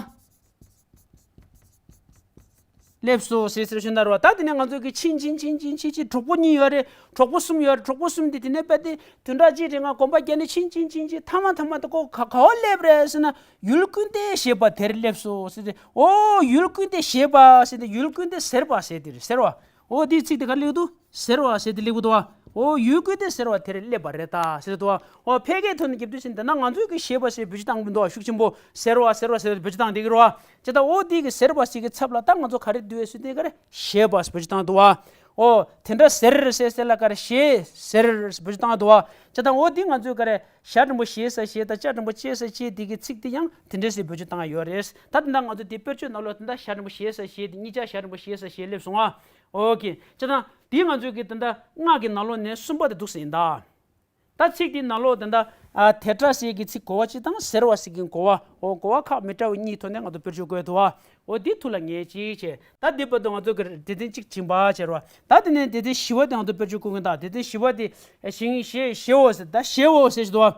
སླེབས་སོ་ཟེར་ཟེར་ཞེ་ན་རོ། ད་དེ་ནས་ང་ཚོ་གི་ཕྱིན་ཕྱིན་ཕྱིན་ཕྱིན་ཕྱིན་ཕྱིན་གྲོགས་པོ་གཉིས་ཡོད་རེད། གྲོགས་པོ་གསུམ་ཡོད་རེད། གྲོགས་པོ་གསུམ་དེ་དེ་ནས་པ་དེ་བདུན་ཕྲག་གཅིག་རིང་ང་གོམ་པ་བརྒྱབ་ནས་ཕྱིན་ཕྱིན་ཕྱིན་ཕྱིན་མཐའ་མ་མཐའ་མ་དེ་ཁོ་ག་ག་བ་སླེབས་རེད་ཟེར་ན། ཡུལ་ཀུན་ཏེ་ཞེས་པ་དེར་སླེབས་སོ་ཟེར་ཏེ། ཨོ་ཡུལ་ཀུན་ཏེ་ཞེས་པ་ཟེར་ཏེ། ཡུལ་ཀུན་ཏེ་ཟེར་བ་ཟེར་ཏེ་རེད་ཟེར་བ། ཨོ་དེའི་ཚིག་དེ་ག་ལེགས་འདུག་ཟེར་བ་ཟེར་ཏེ་ལེགས་འདུག་བ། ཨོ་ཡུལ་ཀུན་ཏེ་ཟེར་བ་དེར་སླེབས་པ་རེད་ད་ཟེར་འདུག་བ། ཨོ་ཕལ་སྐད་ཐོག་ནས་རྒྱབ་དུས་ཟེར་ན་ད་ང་ཚོས་ཀྱི་ཞེས་པ་ཟེར་བེད་སྤྱོད་བཏང་གི་མི་འདུག་བ། ཤུགས་ཆེན་པོ་ཟེར་བ་ཟེར་བ་ཟེར་བེད་སྤྱོད་བཏང་བསྡད་ཀྱི་རེད་བ། ཅེ་ད་ཨོ་དེ་གི་ཟེར་བ་ཟེར་གི་ཚབ་ལ་ད་ང་ཚོ་ག་རེ་འདུག་ཟེར་དེ་ག་རེ་ཞེས་པ་བེད་སྤྱོད་བཏང་འདུག་བ། ཨོ་དེ་འདྲ་ཟེར་ཟེར་ཟེར་ལ་ག་རེ་ཞེས་ཟེར་བེད་སྤྱོད་བཏང་འདུག་བ། ཅེ་ད་ཨོ་དེ་ང་ཚོས་ག་རེ་ཞ་འགྲེང་བུ་ཞེས་ས་ཞེས་དང་ཅ་འགྲེང་བུ་ཅེས་ས་ཅེས་དེ་གི་ཚིག་དེ་ཡང་དེ་འདྲ་ཟེར་བེད་སྤྱོད་བཏང་ཡོད་རེད། ད་དེ་འདྲ་ང་ཚོ་དེ་དཔེར་བརྗོད་ནང་ལོགས་དེ་འདྲ་ཞ་འགྲེང་བུ་ཞེས་ས་ཞེས་དེ་གཉིས་ཆ་ཞ་འགྲེང་བུ་ཞེས་ས་ཞེས་སླེབས་སོང་ང་། ཨོ་ཀེ། ཅེ་ད་དེ་ང་ཚོས་གི་དེ་འདྲ་སྔགས་ཀྱི་ནང་ལོགས་ནས་གསུམ་པ་དེ་འདུག་ཟེར་ཡིན་ད། ད་ཚིག་དེའི་ནང་ལོགས་དེ་འདྲ། ཨ་དེ་འདྲ་ཟེར་གྱི་ཚིག་གོ་བ་གཅིག་དང་ཟེར་བ་ཟེར་གྱི་གོ་བ། འོ་གོ་བ་ཁག་མི་འདྲ་བ་གཉིས་ཐོག་ནས་ང་ཚོ་དཔེར་བརྗོད་བཀོད་འདུག་བ། འོ་འདི་ཐུགས་ལ་ངེས་ཅིག་བྱས། ད་འདི་བར་དུ་ང་ཚོ་གི་སྡེ་ཚན་གཅིག་བྱིན་པ་བྱས་རོ། ད་དེ་ནས་སྡེ་ཚན་བཞི་བ་དེ་ང་ཚོ་དཔེར་བརྗོད་བཀོད་མཁན་དང་སྡེ་ཚན་བཞི་བ་དེ་ཞིང་ཞེས་ཞེའོ་ཟེར་ད་ཞེའོ་ཟེར་ཞིག་འདུག་བ།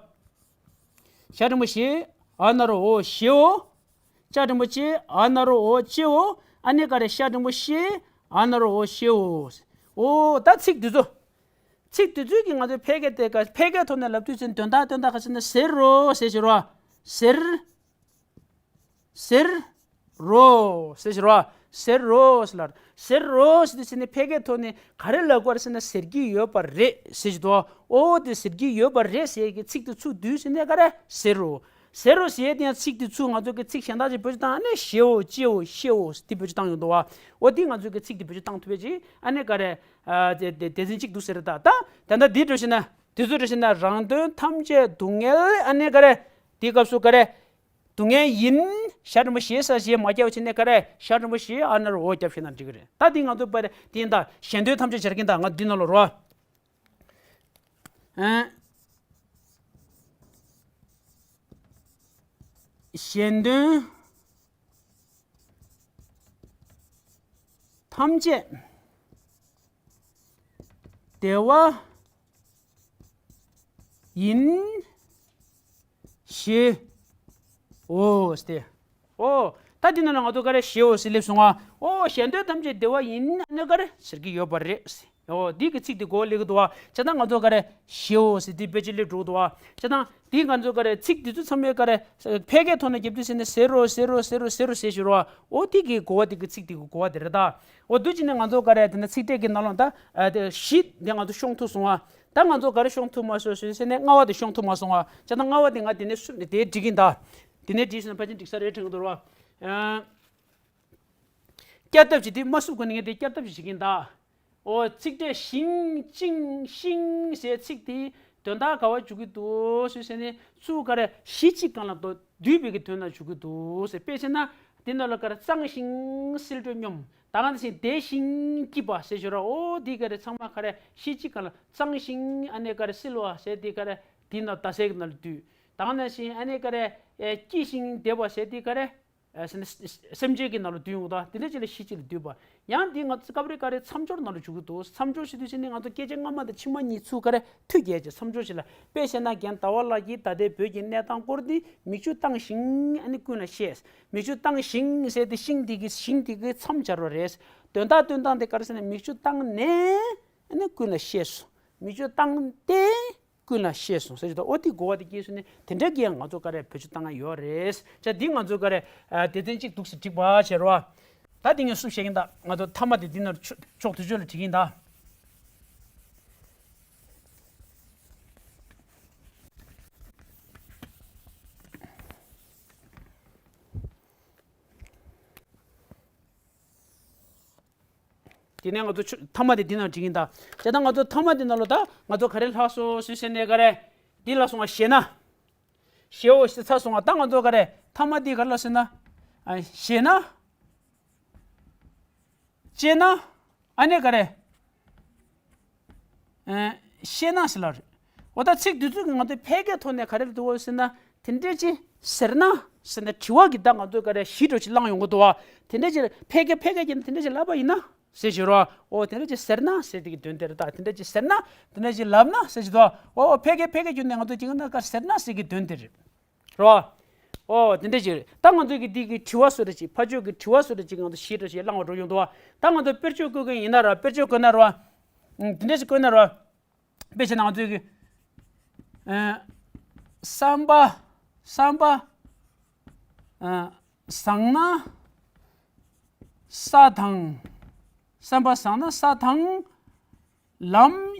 ཞ་འགྲེང་བུ་ཞེ། འ་ན་རོ་འོ་ཞེའོ། ཅ་འགྲེང་བུ་ཅེ། འ་ན་རོ་འོ་ཅེའོ། ཨ་ནི་ག་རེ་ཞ་འགྲེང་བུ་ཞེ། འ་ན་རོ་འོ་ཞེའོ། འོ་ད་ཚིག་འདི་ཚོ། ཚིག་དེ་ཚོའི་གི་ང་ཚོའི་ཕལ་སྐད་དེ་ཀ་ཕལ་སྐད་ཐོག་ནས་ལབ་དུས་ཙམ་དོན་དག་དོན་དག་ག་ཟེར་ན་ཟེར་རོ་ཟེར་ཞེས་རོ། ཟེར། ཟེར། རོ་ཟེར་ཞེས་རོ། ཟེར་རོ་ཟེར་ལ། ཟེར་རོ་ཟེར་དུས་ཙམ་ནས་ཕལ་སྐད་ཐོག་ནས་ག་རེ་ལབ་དགོས་རེད་ཟེར་ན་ཟེར་གྱི་ཡོད་པ་རེད་ཟེར་ཞེས་དོ། ཨོ་དེ་ཟེར་གྱི་ཡོད་པ་རེད་ཟེར་གྱི་ཚིག་དེ་ཚུར་བསྡུས་ཟེར་ནས་ག་རེ་ཟེར་རོ། ཟེར་རོ་ཟེར་དེ་ཡང་ཚིག་དེ་ཚུར་ང་ཚོ་གི་ཚིག་གཞན་དག་ཅིག་བེད་སྤྱོད་བཏང་ཨ་ནི་ཞེའོ་ཅེའོ་ཤེའོ་དེ་བེད་སྤྱོད་བཏང་ཡོང་འདུག་བ། འོ་དེ་ང་ཚོ་གི་ཚིག་དེ་བེད་སྤྱོད་བཏང་ཐུབ་པའི་ཅིག་ཨ་ནི་ག་རེ། ཨ་དེ་དེ་སྡེ་ཚན་གཅིག་འདུག་ཟེར་ད། ད་ད་ལྟ་འདི་འགྲོ་ཤེ་ན་དེ་ཚོ་འགྲོ་ཤེ་ན་རང་དོན་ཐམས་ཅད་སྡུག་བསྔལ་ཨ་ནི་ག་རེ། དེའི་སྐབས་སུ་ག་རེ། སྡུག་བསྔལ་ཡིན། ཞ་འགྲེང་བུ་ཞེ་ས་ཞེས་མ་རྒྱབ་བྱས་ནས་ག་རེ་ཞ་འགྲེང་བུ་ཞེ་འ་ན་རོ་འོ་རྒྱབ་ཤེ་ན་འགྲིག་གི་རེད། ད་འདི་ང་ཚོ་པ་རེ་དེ་ཡིན་ད་གཞན་དོན་ཐམས་ཅད་སྦྱར་གྱིན་ད་ང་འདི་ནང་ལོགས་རོ། ཨ། གཞན་དོན་ཐམས་ཅད་བདེ་བ་ཡིན་ཞེས་འོ་སྟེ། ཨོ། ད་འདི་ནང་ལ་ང་ཚོ་ག་རེ་ཞེའོ་ཟེར་སླེབས་སོང་ང་། ཨོ་གཞན་དོན་ཐམས་ཅད་བདེ་བ་ཡིན་ཨ་ནི་ག་རེ་ཟེར་གྱི་ཡོད་པ་རེད། ཨོ་འདི་གི་ཚིག་འདི་གོ་ལེགས་འདུག་བ། བྱས་ཙང་ང་ཚོ་ག་རེ་ཞེའོ་ཟེར་འདི་དཔེ་ཅིག་སླེབས་འགྲོ་འདུག་བ། བྱས་ཙང་འདི་ང་ཚོ་ག་རེ་ཚིག་འདི་ཚོ་ཚང་མས་ག་རེ་ཕལ་སྐད་ཐོག་ནས་རྒྱབ་དུས་ཟེར་ནས་ཟེར་རོ་ཟེར་རོ་ཟེར་རོ་ཟེར་རོ་ཟེར་ཞུ་རོ། ཨོ་འདི་གི་གོ་བ་འདི་གི་ཚིག་འདི་གི་གོ་བ་འདི་རེད་ད། ཨོ་འདུག་ཅི་ནས་ང་ཚོ་ག་རེ་དེ་ནས་ཚིག་ཕྲད་ཀྱི་ནང་ལོགས་ད་ཨ་དེ་བཞི་འདི་ང་ཚོ་ཤོང་ཐུབ་སོང་བ། ད་ང་ཚོ་ག་རེ་ཤོང་ཐུབ་མ་སོང་ཟེར་ནས་ལྔ་བ་དེ་ཤོང་ཐུབ་མ་སོང་བ། བྱས་ཙང་ལྔ་བ་དེ་ང་དེ་ནས་སུ་དེ་འགྲིག་གིན་ད། དེ་ནས་འགྲིག་ཟེར་ན་ཕལ་ཆེར་འགྲིག་ས་རེད་དྲན་གི་འདུག་རོ། ཨ། བསྐྱར་ལྡབ་ཅིག་དེ་མ་བསུབ་གོང་ནས་ངས་དེ་བསྐྱར་ལྡབ་ཅིག་བྱེད་ཀྱིན་གདའ། ཨོ་ཚིག་ཕྲད་ཞིང་ཅིང་ཤིང་ཟེར་ཚིག་དེ་དོན་དག་ག་བ་འཇུག་གི་འདུག་ཟེར་ཟེར་ནས་ཚུར་ག་རེ་གཞི་གཅིག་སྒང་ལ་དོ་བསྡུས་པའི་གི་དོན་ལ་འཇུག་གི་འདུག་ཟེར། དཔེ་བྱས་ན་དེ་ནང་ལ་ག་རེ་གཙང་ཞིང་བསིལ་དྲོད་སྙོམས། ད་ག་ནང་བཞིན་བདེ་ཞིང་སྐྱིད་པ་ཟེར་ཞོར་ཨོ་དེ་ག་རེ་ཚང་མ་ག་རེ་གཞི་གཅིག་སྒང་ལ་གཙང་ཞིང་ཨ་ནེ་ག་རེ་བསིལ་བ་ཟེར་དེ་ག་རེ་དེ་ནང་ད་ཟེར་གི་ནང་ལ་བསྡུས། ད་ག་ནང་བཞིན་ཨ་ནེ་ག་རེ་སྐྱིད་ཞིང་བདེ་བ་ཟེར་དེ་ག་རེ། ཨ་སེམས་ཅན་གྱི་ནང་ལ་བསྡུས་ཡོང་ད་དེ་འདྲ་ཅིག་ལ་གཞི་གཅིག་ལ་བསྡུས་པ། ཡང་འདི་ང་ཚོ་སྐབས་རེ་ག་རེ་མཚམས་སྦྱོར་ནང་ལ་འཇུག་གི་འདུག་མཚམས་སྦྱོར་ཞུ་དུས་ཙམ་ནས་ང་ཚོ་སྐད་ཆ་སྔ་མ་དང་ཕྱི་མ་གཉིས་ཚུར་ག་རེ་མཐུད་རྒྱས་ཀྱི་མཚམས་སྦྱོར་ཞིག་ལ་དཔེ་བཤད་ན་རྒན་ཟླ་བ་ལགས་ཀྱིས་ད་ལྟའི་བོད་ཀྱི་གནས་སྟངས་སྐོར་འདི་མིག་ཆུ་བཏང་ཞིང་ཨ་ནི་ཀུན་ལ་བཤད། མིག་ཆུ་བཏང་ཞིང་ཟེར་ཏེ་ཤིང་འདི་གི་ཞིང་འདི་གི་མཚམས་སྦྱར་བ་རེད། དོན་དག་སྟོན་སྟངས་དེ་ག་རེ་ཟེར་ན་མིག་ཆུ་བཏང་ནས་ཨ་ནི་ཀུན་ལ་བཤད་སོང་། མིག་ཆུ་བཏང་སྟེ། ཀུན་ལ་ཤེས་སོང་ཟེར་གྱི་འདུག་ཨོ་དེ་གོ་བ་དེ་སྐྱེས་སོང་ནས་དེ་འདྲ་གི་ཡང་ང་ཚོ་ག་རེ་བེད་སྤྱོད་བཏང་ཡ་ཡོད་རེད། ཅེས་འདི་ང་ཚོ་ག་རེ་སྡེ་ཚན་གཅིག་འདུག་སེ་བསྒྲིགས་པ་བྱས་རོགས། ད་དེ་ངས་སུ་བཤད་ཀྱིན་གདའ། ང་ཚོ་མཐའ་མ་དེ་འདི་ནར་ཕྱོགས་དུས་ཚོད་ལ་བསྒྲིགས་ཀྱིན་གདའ། དེ་ནས་ང་ཚོ་ཆུ་མཐའ་མ་དེ་འདི་ནང་བྲིས་ཀྱིན་གདའ། དེ་ལྟར་ང་ཚོ་མཐའ་མ་དེ་ནང་ལོ་ད་ང་ཚོ་ག་རེ་ལྷག་སོང་ཟེར་ནས་ག་རེ། འདི་ལ་སོང་བ་ཞེ་ན། ཞེའོ་ཞེས་ཚར་སོང་བ་ད་ང་ཚོ་ག་རེ་མཐའ་མ་འདི་ག་རེ་ལ་ཟེར་ན། ཨ་ཞེ་ན། ཅེ་ན། ཨ་ནེ་ག་རེ། ཨ་ཤེ་ན་ཟེར་ལ་རེད། འོ་ད་ཚིག་འདི་ཚོ་གི་ང་ཚོའི་ཕལ་སྐད་ཐོག་ནས་ག་རེ་འདུག་ཟེར་ན། དེ་འདྲས་ཅིག་ཟེར་ན་ཟེར་ནས་དྲི་བ་གི་ད་ང་ཚོས་ག་རེ་གཞི་འདྲ་ཅིག་བླངས་ཡོང་གི་འདུག་བ། དེ་འདྲས་ཅིག་ཕལ་སྐད་ཕལ་སྐད་ཀྱིས་དེ་འདྲས་ཅིག་ལབ་པ་ཡིན་ན་ཟེར་གྱི་རོ། འོ་དེ་འདྲས་ཅིག་ཟེར་ན་ཟེར་དེ་གི་དོན་དེ་རེད། ད་དེ་འདྲས་ཅིག་ཟེར་ན་དེ་འདྲས་ཅིག་ལབ་ན་ཟེར་གྱི་འདུག་འོ་ཕལ་སྐད་ཕལ་སྐད་བརྒྱུད་ནས་ང་ཚོས་ཀྱི་ན་ག་ཟེར་ན་ཟེར་གི་དོན་དེ་རེད། རོ། འོ་དེ་འདྲས་ཅིག་རེད། ད་ང་ཚོས་ཀྱི་འདི་གི་དྲི་བ་བཟོ་འདྲ་ཅིག་ཕར་ཕྱོགས་ཀྱི་དྲི་བ་བཟོ་འདྲ་ཅིག་ང་ཚོ་གཞི་འདྲ་ཅིག་བླངས་པ་འགྲོ་ཡོང་འདུག་བ། ད་ང་ཚོ་དཔེར་བརྗོད་བཀོད་མཁན་ཡིན་ན་ར། དཔེར་བརྗོད་བཀོད་ན་ར། ཨ་དེ་འདྲས་ཅིག་བཀོད་ན་ར། དཔེ་བྱས་ན་ང་ཚོས་ཀྱི། ཨ། བསམ་པ། བསམ་པ། ཨ། བཟང་ན། ས་དང་། བསམ་པ་བཟང་ན་ས་དང་། ལམ་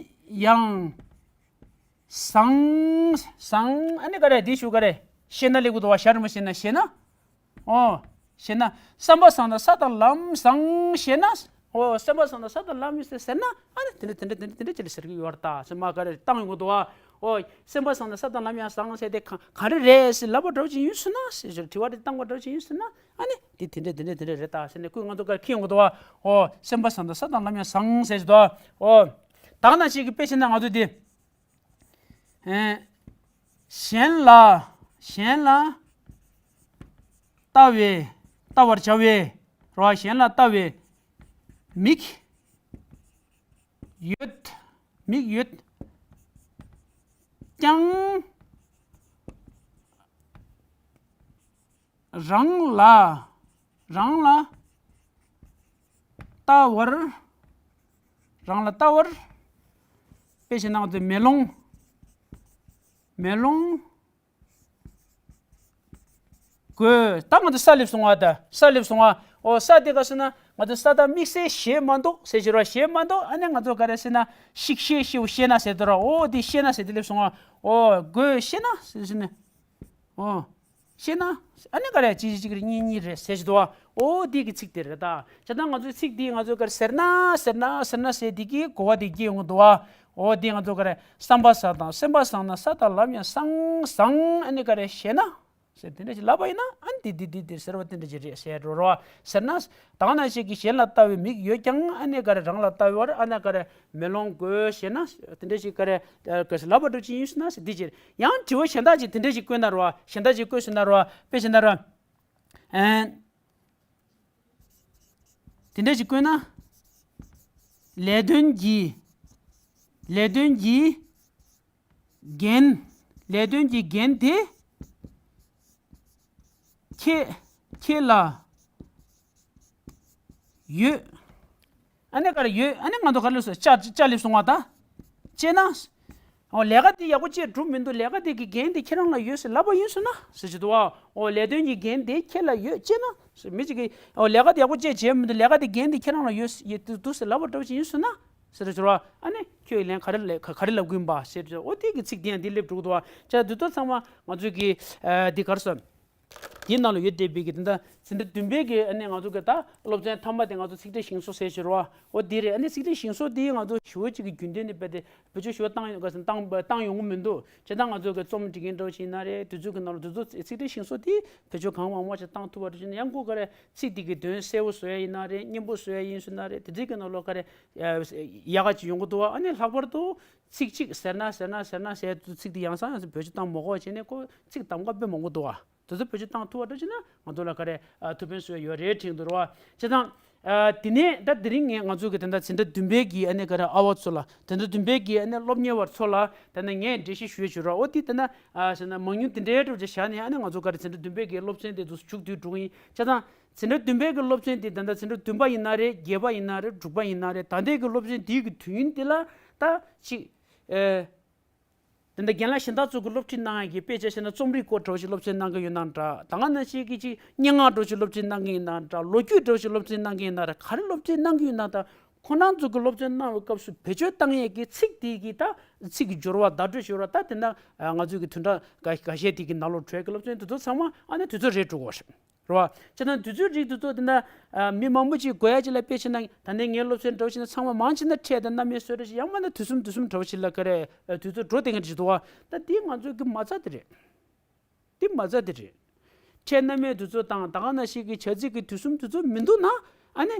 ཡང་། བཟང་། བཟང་། ཨ་ནི་ག་རེ་འདི་ཞུ་ག་རེ། ཤེས་ན་ལེགས་པོ་འདུག་བ། ཞར་མ་ཤེས་ན་ཤེས་ན། ཨོ། ཤེས་ན། བསམ་པ་བཟང་ན་ས་དང་ལམ་བཟང་ཤེས་ན། ཨོ། བསམ་པ་བཟང་ན་ས་དང་ལམ་ཡོད་ཟེར་ཟེར་ན། ཨ་ནི་དེ་འདྲ་དེ་འདྲ་དེ་འདྲ་དེ་འདྲ་ཅིག་ལ་ཟེར་གི་ཡོད་རེད་ད་ཟེར་མ་ག་རེ་བཏང་ཡོང་གི་འདུག་བ། ཨོ། བསམ་པ་བཟང་ན་ས་དང་ལམ་ཡང་བཟང་ཟེར་དེ་ག་ག་རེ་རེད་ཟེར་ལབ་པ་འདྲ་བོ་ཅིག་ཡིན་ཟེར་ན་ཟེར་ཟེར་དྲི་བ་དེ་བཏང་པ་འདྲ་བོ་ཅིག་ཡིན་ཟེར་ན། ཨ་ནི་དེ་དེ་འདྲ་དེ་འདྲ་དེ་འདྲ་རེད་ད་ཟེར་ནས་ཁོས་ང་ཚོ་ག་རེ་ཁྱེར་ཡོང་གི་འདུག་བ། ཨོ། བསམ་པ་བཟང་ན་ས་དང་ལམ་ཡང་བཟང་ཟེར་གྱི་འདུག་བ། ཨོ། ད་ག་ནང་བཞིན་གྱི་དཔེ་བྱས་ན་ང་ཚོ་དེ། ཨེ། གཞན་ལ། གཞན་ལ། ལྟ་བའི། ལྟ་བར་བྱ་བའི། རོ། གཞན་ལ་ལྟ་བའི། མིག་ཡོད། མིག་ཡོད། ཀྱང་། རང་ལ། རང་ལ། ལྟ་བར། རང་ལ་ལྟ་བར། དཔེ་བྱས་ན་ང་ཚོས་མེ་ལོང་། མེ་ལོང་དགོས། ད་ང་ཚོ་ས་སླེབས་སོང་བ། ད་ས་སླེབས་སོང་བ། ཨོ་ས་དེ་ག་ཟེར་ན་ང་ཚོ་ས་དང་དམིགས་བསལ་ཞེས་མ་འདུག་ཟེར་གྱི་རོ། ཞེས་མ་འདུག་ཨ་ནི་ང་ཚོ་ག་རེ་ཟེར་ན་ཤིག་ཤེས་ཤེའུ་ཤེས་ན་ཟེར་དུ་རོ། ཨོ་དེ་ཤེས་ན་ཟེར་དེ་སླེབས་སོང་བ། ཨོ་དགོས་ཤེས་ན་ཟེར་ཟེར་ནས། ཨོ། ཤེས་ན། ཨ་ནི་ག་རེ་གཅིག་གཅིག་རེ་གཉིས་གཉིས་རེ་ཟེར་གྱི་འདུག་བ། ཨོ་དེ་གི་ཚིག་དེ་རེད་ད། བྱས་ཙང་ང་ཚོའི་ཚིག་འདི་ང་ཚོས་ག་རེ་ཟེར་ན་ཟེར་ན་ཟེར་ན་ཟེར་དེ་གི་གོ་བ་དེ་སྐྱེ་ཡོང་གི་འདུག་བ། ཨོ་དེ་ང་ཚོ་ག་རེ་བསམ་པ་བཟང་དང་སེམས་པ་བཟང་ན་ས་དང་ལམ་ཡང་བཟང་བཟང་ཨ་ནི་ག་རེ་ཞེ་ན། ཟེར་དེ་འདྲ་ཞིག་ལབ་པ་ཡིན་ན་ཨ་ནི་འདི་འདི་འདི་འདི་ཟེར་བ་དེ་འདྲ་ཞིག་རེད་ཟེར་འགྲོ་རོ། ཟེར་ན། ད་ག་ནང་བཞིན་གྱི་གཞན་ལ་ལྟ་བའི་མིག་ཡོད་ཀྱང་ཨ་ནི་ག་རེ་རང་ལ་ལྟ་བའི་བར་ཨ་ནི་ག་རེ་མེ་ལོང་དགོས་ཞེ་ན། དེ་འདྲ་ཞིག་ག་རེ་ག་རེ་ལབ་པ་འདྲ་ཅིག་ཡིན་ཟེར་ན་ཟེར་འདི་ཅིག་ཡང་དྲི་བ་གཞན་དག་ཅིག་དེ་འདྲ་ཞིག་བཀོད་ན་རོ། གཞན་དག་ཅིག་བཀོད་ཟེར་ན་རོ། དཔེ་བྱས་ན་རོ། ཨན། དེ་འདྲ་ཞིག་བཀོད་ན། ལས་དོན་གྱི། ལས་དོན་གྱི། འགན། ལས་དོན་གྱི་འགན་དེ། ཁྱེད། ཁྱེད་ལ། ཡོད། ཨ་ནི་ག་རེ་ཡོད། ཨ་ནི་ང་ཚོ་ག་རེ་ལབ་སོང་། ཅ་ཅ་ལབ་སོང་བ་ད། ཅེ་ན། ཨོ་ལས་ཀ་དེ་ཡག་པོ་ཅེས་སྒྲུབ་མི་འདུག་ལས་ཀ་དེ་གི་འགན་དེ་ཁྱེད་རང་ལ་ཡོད་ཟེར་ལབ་པ་ཡིན་སོང་ན་ཟེར་གྱི་འདུག་བ། ཨོ་ལས་དོན་གྱི་འགན་དེ་ཁྱེད་ལ་ཡོད་ཅེ་ན། མི་གཅིག་གིས་ཨོ་ལས་ཀ་དེ་ཡག་པོ་ཅེས་བྱས་མི་འདུག་ལས་ཀ་དེ་འགན་དེ་ཁྱེད་རང་ལ་ཡོད་ཡོད་འདུག་ཟེར་ལབ་པ་འདྲ་བོ་ཅིག་ཡིན་སོང་ན་ཟེར་གྱི་འདུག་བ། ཨ་ནི་ཁྱོད་ལན་ག་རེ་ལ་ག་རེ་ལབ་གི་ཡིན་པ་ཟེར་གྱི་འདུག་ཨོ་དེ་གི་ཚིག་དེ་ཡང་འདི་སླེབས་འགྲོ་གི་འདུག་བ། ཅེ་འདི་ཚོ་ཚང་མ་ང་ཚོས་ཀྱི་འདི་ག་རེ་ཟེར། དེའི་ནང་ལ་ཡོད་བསྡད་པའི་གི་དེ་འདྲ་འཛིན་གྲྭ་བདུན་པའི་གི་ཨ་ནི་ང་ཚོ་གི་ད་སློབ་ཚན་མཐའ་མ་དེ་ང་ཚོ་ཚིག་ཕྲད་ཞིང་སོགས་ཟེར་ཞུ་རོགས། འོ་དེ་རེད། ཨ་ནི་ཚིག་ཕྲད་ཞིང་སོགས་དེ་ང་ཚོ་ཞུ་བ་གཅིག་གི་རྒྱུན་ལྡན་ནི་རྦད་དེ་བེད་སྤྱོད་ཞུ་བ་བཏང་ཡོད་ག་ཟེར་བཏང་བཏང་ཡོང་གི་མི་འདུག་བྱས་ཙང་ང་ཚོ་གི་རྩོམ་འབྲི་མཁན་འདྲ་བོ་ཞིག་ཡིན་ན་རེད། དུས་ཚོད་ཀྱི་ནང་ལ་དུས་ཚོད་ཚིག་ཕྲད་ཞིང་སོགས་དེ་བེད་སྤྱོད་གང་མང་མང་ཞིག་བཏང་ཐུབ་པ་རེད་ཅེ་ན་ཡང་སྒོས་ག་རེ་ཚིག་དེ་གི་དོན་གསལ་པོ་བཟོ་ཡ་ཡིན་ན་རེད། སྙན་པོ་བཟོ་ཡ་ཡིན་ཟེར་ན་རེད། དེ་ཚིག་གི་ནང་ལ་ག་རེ་ཡག་ག་ཅིག་ཡོང་གི་འདུག་བ། ཨ་ནི་ལྷག་པར་དུ་ཚིག་གཅིག་ཟེར་ན་ཟེར་ན་ཟེར་ན་ཟེར་དུས་ཚིག་དེ་ཡང་སང་ཡང་སང་བེད་སྤྱོད་བཏང་མ་དགོས་པ་བྱས་ནས་ཁོ་ཚིག་གདམ་ག་དཔེ་མང་པོ་འདུག་བ། དེ་ཚོ་བེད་སྤྱོད་བཏང་ཐུབ་པ་འདྲ་བྱས་ན་ང་ཚོ་ལ་ག་རེ་ཨ་ཐུགས་ཕན་གསོས་ཡོད་རེད་དྲན་འདུག་ར་བ། བྱས་ཙང་ཨ་དེ་ནས་ད་དེ་རིང་ངས་ང་ཚོ་གི་དེ་འདྲ་འཛིན་གྲྭ་བདུན་པའི་གི་ཨ་ནི་ག་རེ་ཨ་བ་ཚོ་ལ། དེ་འདྲ་བདུན་པའི་གི་ཨ་ནི་སློབ་གཉེར་བ་ཚོ་ལ་དེ་འདྲ་ངས་འགྲེལ་བཤད་ཞུ་ཡ་བྱོས་ར། འོ་དེ་དེ་འདྲ་ཨ་ཟེར་ན་མང་ཉུང་དེ་འདྲའི་འདྲ་བྱས་བཞག་ནས་ཨ་ནི་ང་ཚོ་ག་རེ་འཛིན་གྲྭ་བདུན་པའི་གི་སློབ་ཚན་དེ་ཚོ་མཇུག་བསྡུས་འགྲོ་གི་ཡིན། བྱས་ཙང་འཛིན་གྲྭ་བདུན་པའི་གི་སློབ་ཚན་དེ་ད་ལྟ་འཛིན་གྲྭ་བདུན་པ་ཡིན་ན་རེད། བརྒྱད་པ་ཡིན་ན་རེད། དྲུག་པ་ཡིན་ན་རེད། ད་ལྟའི་གི་སློབ་ཚན་དེའི་གི་དུས་ཡུན་དེ་ལ་ད་ཅིག་ཨེ། དེ་འདྲ་རྒན་ལགས་གཞན་དག་ཚོ་གི་སློབ་ཁྲིད་གནང་ཡག་གི་དཔེ་ཆ་བཤད་ན་རྩོམ་རིག་སྐོར་འདྲ་བོ་ཞིག་སློབ་ཚན་གནང་གི་ཡོད་ན་འདྲ། ད་ག་ནང་བཞིན་གྱི་ཅིག་སྙན་ངག་འདྲ་བོ་ཞིག་སློབ་ཚན་གནང་གི་ཡིན་ན་འདྲ། ལོ་རྒྱུས་འདྲ་བོ་ཞིག་སློབ་ཚན་གནང་གི་ཡིན་ན་འདྲ། ག་རེ་སློབ་ཚན་གནང་གི་ཡོད་ན་འདྲ། ཁོ་རང་ཚོ་གི་སློབ་ཚན་གནང་བའི་སྐབས་སུ་བེད་སྤྱོད་བཏང་ཡག་གི་ཚིག་དེ་གི་ད་ཚིག་གི་སྦྱོར་བ་བརྡ་སྤྲོད་ཞུ་བ་ད་དེ་འདྲ་ང་ཚོ་གི་བདུན་ཕྲག་འགའ་ཤས་དེ་གི་ནང་ལོགས་འགྲོ་ཡག་གི་སློབ་ཚན་དེ་ཚོ་ཚང་མ་ཨ་ནི་དུས་ཚོད་རེད་འགྲོ་གི་ཡོད་རེད། རེད་བ། བྱས་ན་དུས་ཚོད་རིགས་དེ་ཚོ་དེ་འདྲ་ཨ་མི་མང་པོ་ཅིག་དགོས་ཡ་ཅིག་ལ་དཔེ་བྱས་ན་ད་ནི་ངའི་སློབ་ཚན་འདྲ་བོ་ཞིག་ན་ཚང་མ་མང་ཆེ་ན་འཕྲད་དང་རྣམ་དབྱེ་བཟོ་འདྲ་ཞིག་ཡང་མིན་ན་དུས་གསུམ་དུས་གསུམ་འདྲ་བོ་ཞིག་ལ་ག་རེ་ཨ་དུས་ཚོད་འགྲོ་བསྡད་མཁན་ཅིག་འདུག་བ། ད་འདི་ང་ཚོའི་གི་མ་རྩ་དེ་རེད། འདི་མ་རྩ་དེ་རེད། འཕྲད་རྣམ་དབྱེ་དུས་ཚོད་དང་ད་ག་ནང་བཞིན་གྱི་བྱ་ཚིག་གི་དུས་གསུམ་དུས་ཚོད་མི་འདུག་ན་ཨ་ནི།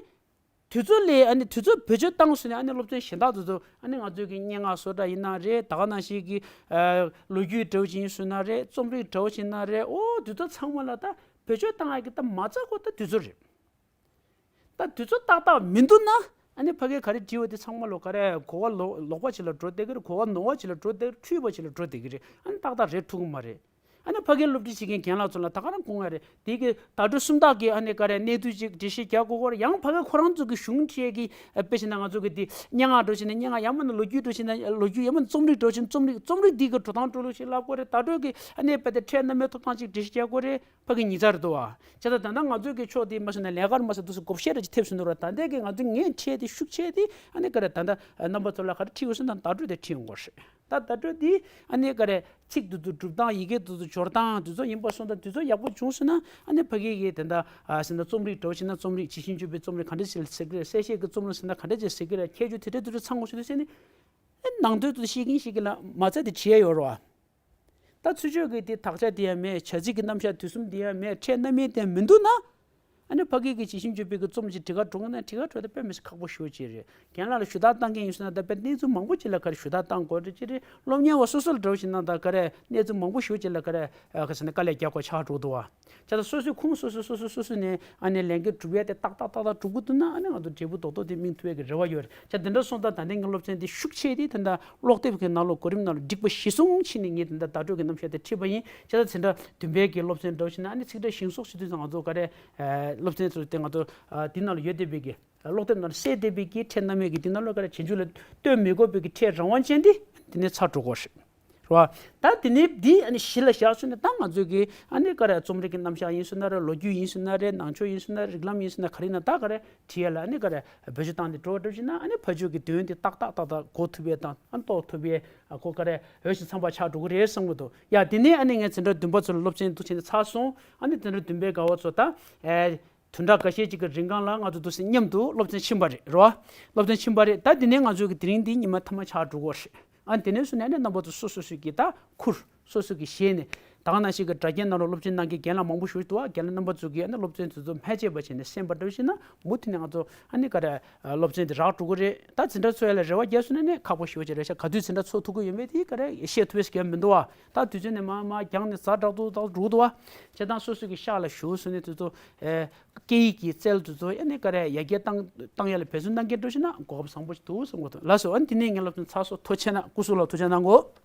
དུས་ཚོད་ལས་ཨ་ནི་དུས་ཚོད་བེད་སྤྱོད་བཏང་སོང་ནས་ཨ་ནི་སློབ་ཚན་གཞན་དག་དེ་ཚོ་ཨ་ནི་ང་ཚོའི་གི་སྙན་ངག་བཟོ་གྲྭ་ཡིན་ན་རེད། ད་ག་ནང་བཞིན་གི་ལོ་རྒྱུས་འདྲ་བོ་ཅིག་ཡིན་སོང་ན་རེད། རྩོམ་རིག་འདྲ་བོ་ཅིག་ཡིན་ན་རེད། ཨོ་དེ་ཚོ་ཚང་མ་ལ་ད་བེད་སྤྱོད་བཏང་ཡ་གི་ད་མ་རྩ་ཁོ་ད་དུས་ཚོད་རེད། ད་དུས་ཚོད་ཏག་ཏག་མི་འདུག་ན་ཨ་ནི་ཕ་གིའི་ག་རེ་བྲིས་པ་དེ་ཚང་མ་ལོ་ག་རེ་གོ་བ་ལོག་ལོག་པ་ཅིག་ལ་འགྲོ་བསྡད་ཀྱི་རེད། གོ་བ་ནོར་བ་ཅིག་ལ་འགྲོ་བསྡད་ཀྱི་རེད། འཁྲུལ་པ་ཅིག་ལ་འགྲོ་བསྡད་ཀྱི་རེད། ཨ་ནི་ཏག་ཏག་རེད་ཐུབ་ཀྱི་མ་རེད། ཨ་ནི་ཕ་གིའི་སློབ་ཁྲིད་བྱེད་མཁན་རྒན་ལགས་ཚོ་ལ་ད་ག་རང་དགོངས་ཡ་རེད། དེ་གི་བརྡ་སྤྲོད་སུམ་རྟགས་ཀྱི་ཨ་ནི་ག་རེ་གནས་ཚུལ་ཅིག་འགྲེལ་བཤད་རྒྱག་དགོས་ཀྱི་རེད། ཡང་ཕ་གི་ཁོ་རང་ཚོ་གི་གཞུང་འབྲེལ་གྱི་དཔེ་བྱས་ན་ང་ཚོ་གི་དེ་སྙན་ངག་འདྲ་བོ་བྱས་ན་སྙན་ངག་ཡང་མིན་ན་ལོ་རྒྱུས་འདྲ་བོ་བྱས་ན་ལོ་རྒྱུས། ཡང་མིན་ན་རྩོམ་རིག་འདྲ་བོ་བྱས་ན་རྩོམ་རིག་རྩོམ་རིག་འདི་གི་འགྲོ་སྟངས་འགྲོ་ལུགས་ཤིག་བསླབ་དགོས་རེད། བརྡ་སྤྲོད་ཀྱི་ཨ་ནི་དཔེ་དེ་ཕྲད་རྣམ་དབྱེ་ཐོབ་ཐང་ཅིག་འགྲེལ་བཤད་རྒྱག་དགོས་རེད། ཕ་གི་ཉིན་མཚན་རེད་འདུག་བ། བྱས་ཙང་ད་ལྟ་ང་ཚོའི་གི་ཕྱོགས་དེ་མ་སོང་ན་ལས་ཀར་མ་སོང་དུས་སུ་བགོ་བཤའ་རེ་ཅིག་ཐེབས་སོང་འདུག་ར། ད་ལྟའི་གི་ང་ཚོའི་ངས་ཁྲལ་དེ་ཤུགས་ཆེ་དེ་ཨ་ནི་ག་རེ་ད་ལྟ་རྣམ་པ་ཚོ་ལ་ག་རེ་ཁྲིད་དགོས་སོང་ད་བརྡ་སྤྲོད་དེ་ཁྲིད་ཡོང་དགོས་རེད། ད་བརྡ་སྤྲོད་དེ་ཨ་ནི་ག་རེ་ཚིག་དེ་ཚོ་སྒྲུབ་སྟངས། ཡི་གེ་དེ་ཚོ་སྦྱོར་སྟངས་དེ་ཚོ་ཡིན་པ་སོང་ད་དེ་ཚོ་ཡག་པོ་བྱུང་སོང་ན་ཨ་ནི་ཕ་གི་གི་དེ་འདྲ་ཟེར་ན་རྩོམ་རིག་འདྲ་བོ་བྱས་ན་རྩོམ་རིག་བྱི་ཤིང་གཅོད་པའི་རྩོམ་རིག་ག་འདྲ་ཅིག་ཟེར་གི་རེད། གསལ་བཤད་ཀྱི་རྩོམ་རིག་ཟེར་ན་ག་འདྲ་ཅིག་ཟེར་གི་རེད། ཁྱད་ཆོས་དེ་འདྲ་དེ་འདྲ་ཚང་དགོས་སོང་དུས་ཟེར་ནི་ནང་དོན་དེ་ཤེས་ཀྱིན་ཤེས་ཀྱིན་ལ་མ་རྩ་དེ་བྲིས་ཡ་ཡོད་རེད་བ། ད་ཚུར་ཕྱོགས་ཀྱི་དེ་དག་ཆ་དེ་ཡང་མེད། བྱ་ཚིག་གི་རྣམ་གཞག་དུས་གསུམ་དེ་ཡང་མེད། ཕྲད་རྣམ་དབྱེ་དེ་མི་འདུག་ན། ཨ་ནི་ཕ་གི་གི་བྱི་ཤིང་གཅོད་པའི་གི་རྩོམ་ཅིག་འབྲི་ག་འགྲོ་གི་ན་འབྲི་ག་འགྲོ་ད་དཔེ་མི་སྲིད་ཁག་པོ་ཞེ་པོ་ཅིག་རེད། རྒན་ལགས་ལ་ཞུ་དག་བཏང་མཁན་ཡིན་སོང་ན་ད་དཔེ་གནས་ཚུལ་མང་པོ་ཅིག་ལ་ག་རེ་ཞུ་དག་བཏང་དགོས་རེད་ཅིག་རེད། སློབ་གཉེར་བ་སོ་སོ་ལ་འདྲ་བོ་ཞིག་ན་ད་ག་རེ་གནས་ཚུལ་མང་པོ་ཞེ་པོ་ཅིག་ལ་ག་རེ་ག་ཟེར་ན་དཀའ་ལས་རྒྱག་དགོས་ཆགས་འགྲོ་འདུག་བ། བྱས་ཙང་སོ་སོའི་ཁུངས་སོ་སོ་སོ་སོ་སོ་སོ་ནས་ཨ་ནི་ལས་འགན་སྒྲུབ་ཡ་དེ་ཏག་ཏག་ཏག་ཏག་སྒྲུབ་དགོས་འདུག་ན་ཨ་ནི་ང་ཚོ་འབྲས་བུ་རྡོག་རྡོག་དེ་སྨིན་ཐུབ་ཡ་གི་རེ་བ་ཡོད་རེད། བྱས་དེ་འདྲ་སོང་ཙང་ད་ལྟའི་ངའི་སློབ་ཚན་དེ་ཤུགས་ཆེ་དེ་ད་ལྟ་ཀློག་དེབ་ཀྱི་ནང་ལོགས་གོ་རིམ་ནང་ལོགས་སྒྲིག་པ་གཞིར་བཟུང་བྱས་ནས་ངས་ད་ལྟ་བརྡ་སྤྲོད་ཀྱི་རྣམ་གཞག་དེ་ཁྲིད་པ་ཡིན། བྱས་ཙང་འཛིན་གྲྭ་བདུན་པའི་གི་སློབ་ཚན་འདྲ་བོ་ཞིག་ན་ཨ་ནི་ཚིག་ཕྲད་ཞིང་སོགས་ཞུ་དུས་ཙང་ང་ཚོ་ག་རེ་སློབ་ཚན་ཚོ་དེ་ང་ཚོ་འདི་ནང་ལ་ཡོད་བསྡད་པའི་གི་ཀློག་དེབ་ནང་ལ་གསལ་བསྡད་པའི་གི་ཕྲད་རྣམ་དབྱེ་གི་འདི་ནང་ལ་ག་རེ་རྗེས་འཇུག་ལ་སྟོན་མི་དགོས་པའི་གི་ཕྲད་རང་དབང་ཅན་དེ་འདི་ནས་ཚར་འགྲོ་གི་རེད། རེད་བ། ད་དེ་ནས་འདི་ཨ་ནི་གཞི་ལ་བཞག་སོང་ན་ད་ང་ཚོས་ཀྱི་ཨ་ནི་ག་རེ་རྩོམ་རིག་གི་རྣམ་གཞག་ཡིན་སོང་ན་རེད། ལོ་རྒྱུས་ཡིན་སོང་ན་རེད། ནང་ཆོས་ཡིན་སོང་ན་རེད། རིགས་ལམ་ཡིན་སོང་ན་ག་རེ་ཡིན་ན་ད་ག་རེ་བྲིས་ཡ་ལ་ཨ་ནི་ག་རེ་བེད་སྤྱོད་བཏང་སྟེ་འགྲོ་བ་འགྲོ་བཞིན་ན་ཨ་ནི་ཕ་ཆོས་ཀྱི་དོན་དེ་ཏག་ཏག་ཏག་ཏག་གོ་ཐུབ་ཡས་དང་ཨ་ནི་རྟོགས་ཐུབ་ཡས་ཨ་གོ་ག་རེ་འོས་ཤིང་འཚམས་པ་ཆགས་འགྲོ་གི་རེད་བསམ་གི་འདུག། ཡ་དེ་ནས་ཨ་ནི་ངས་འཛིན་གྲྭ་བདུན་པ་ཚོ་ལ་སློབ་ཚན་འདུག་བྱས་ནས་ཚར་སོང་། ཨ་ནི་འཛིན་གྲྭ་བདུན་པའི་དགའ་བ་ཚོ་ད་ཨེ། བདུན་ཕྲག་འགའ་ཤས་ཅིག་གི་རིང་གང་ལ་ང་ཚོ་འདུག་སེ་མཉམ་དུ་སློབ་ཚན་ཕྱིན་པ་རེད། རེད་བ། སློབ་ཚན་ཕྱིན་པ་རེད། ད་དེ་ནས་ང་ཚོའི་གི་དེ་རིང་འདི་ཉི་མ་ཐ་མ་ཆགས་འགྲོ་གི་རེད། ཨ་དེ་ནས་བཟུང་ནས་ཨ་ནི་རྣམ་པ་ཚོ་སོ་སོ་སོའི་གི་ད་ཁུར་སོ་སོ་གི་ཞལ་ནས་ད་ག་ནང་བཞིན་གི་དྲ་རྒྱའི་ནང་ལ་སློབ་ཚན་གནང་མཁན་རྒན་ལགས་མང་པོ་ཞིག་འདུག་བ། རྒན་ལགས་རྣམ་པ་ཚོ་གིས་ཨ་ནི་སློབ་ཚན་དེ་ཚོ་མ་བརྗེད་པ་བྱས་ནས་གསན་པ་འདྲ་བཞིན་ན་མུ་མཐུད་ནས་ང་ཚོ་ཨ་ནི་ག་རེ་སློབ་ཚན་དེ་རག་འགྲོ་གི་རེད། ད་འཛིན་གྲྭ་ཚོགས་ཡ་ལ་རེ་བ་རྒྱག་སོང་ན་ནི་ཁག་པོ་ཞེ་པོ་ཅིག་རེད་ཤག། ག་དུས་འཛིན་གྲྭ་ཚོགས་ཐུབ་ཀྱི་ཡོད་མེད་དེ་ག་རེ་བཤད་ཐུབ་ཡས་ཞིག་ཡོད་མི་འདུག་བ། ད་དུས་ཚོད་ནི་མར་མར་འགྱངས་ནས་ཛ་དྲག་ཏུ་ཛ་དྲག་ཏུ་འགྲོ་གི་འདུག་བ། བྱས་ཙང་སོ་སོ་གི་ཤག་ལ་བཞུགས་སོང་ནས་དེ་ཚོ་ཨེ། སྐད་ཡིག་གི་རྩལ་དེ་ཚོ་ཨ་ནི་ག་རེ་ཡར་རྒྱས་བཏང་བཏང་ཡ་ལ་འབད་བརྩོན་གནང་མཁན་འགྲོ་ཤེས་ན་གོ་སྐབས་བཟང་པོ་ཞིག་འདུག་བསམ་གྱི་འདུག། ལགས་སོ། ཨ་ནི་དེ་ནས་ངའི་སློབ་ཚན་ཚར་སོང་། ཐུགས་རྗེ་གནང་། སྐུ་གཟུགས་ལ་ཐུགས་རྗེ་གནང་གོ།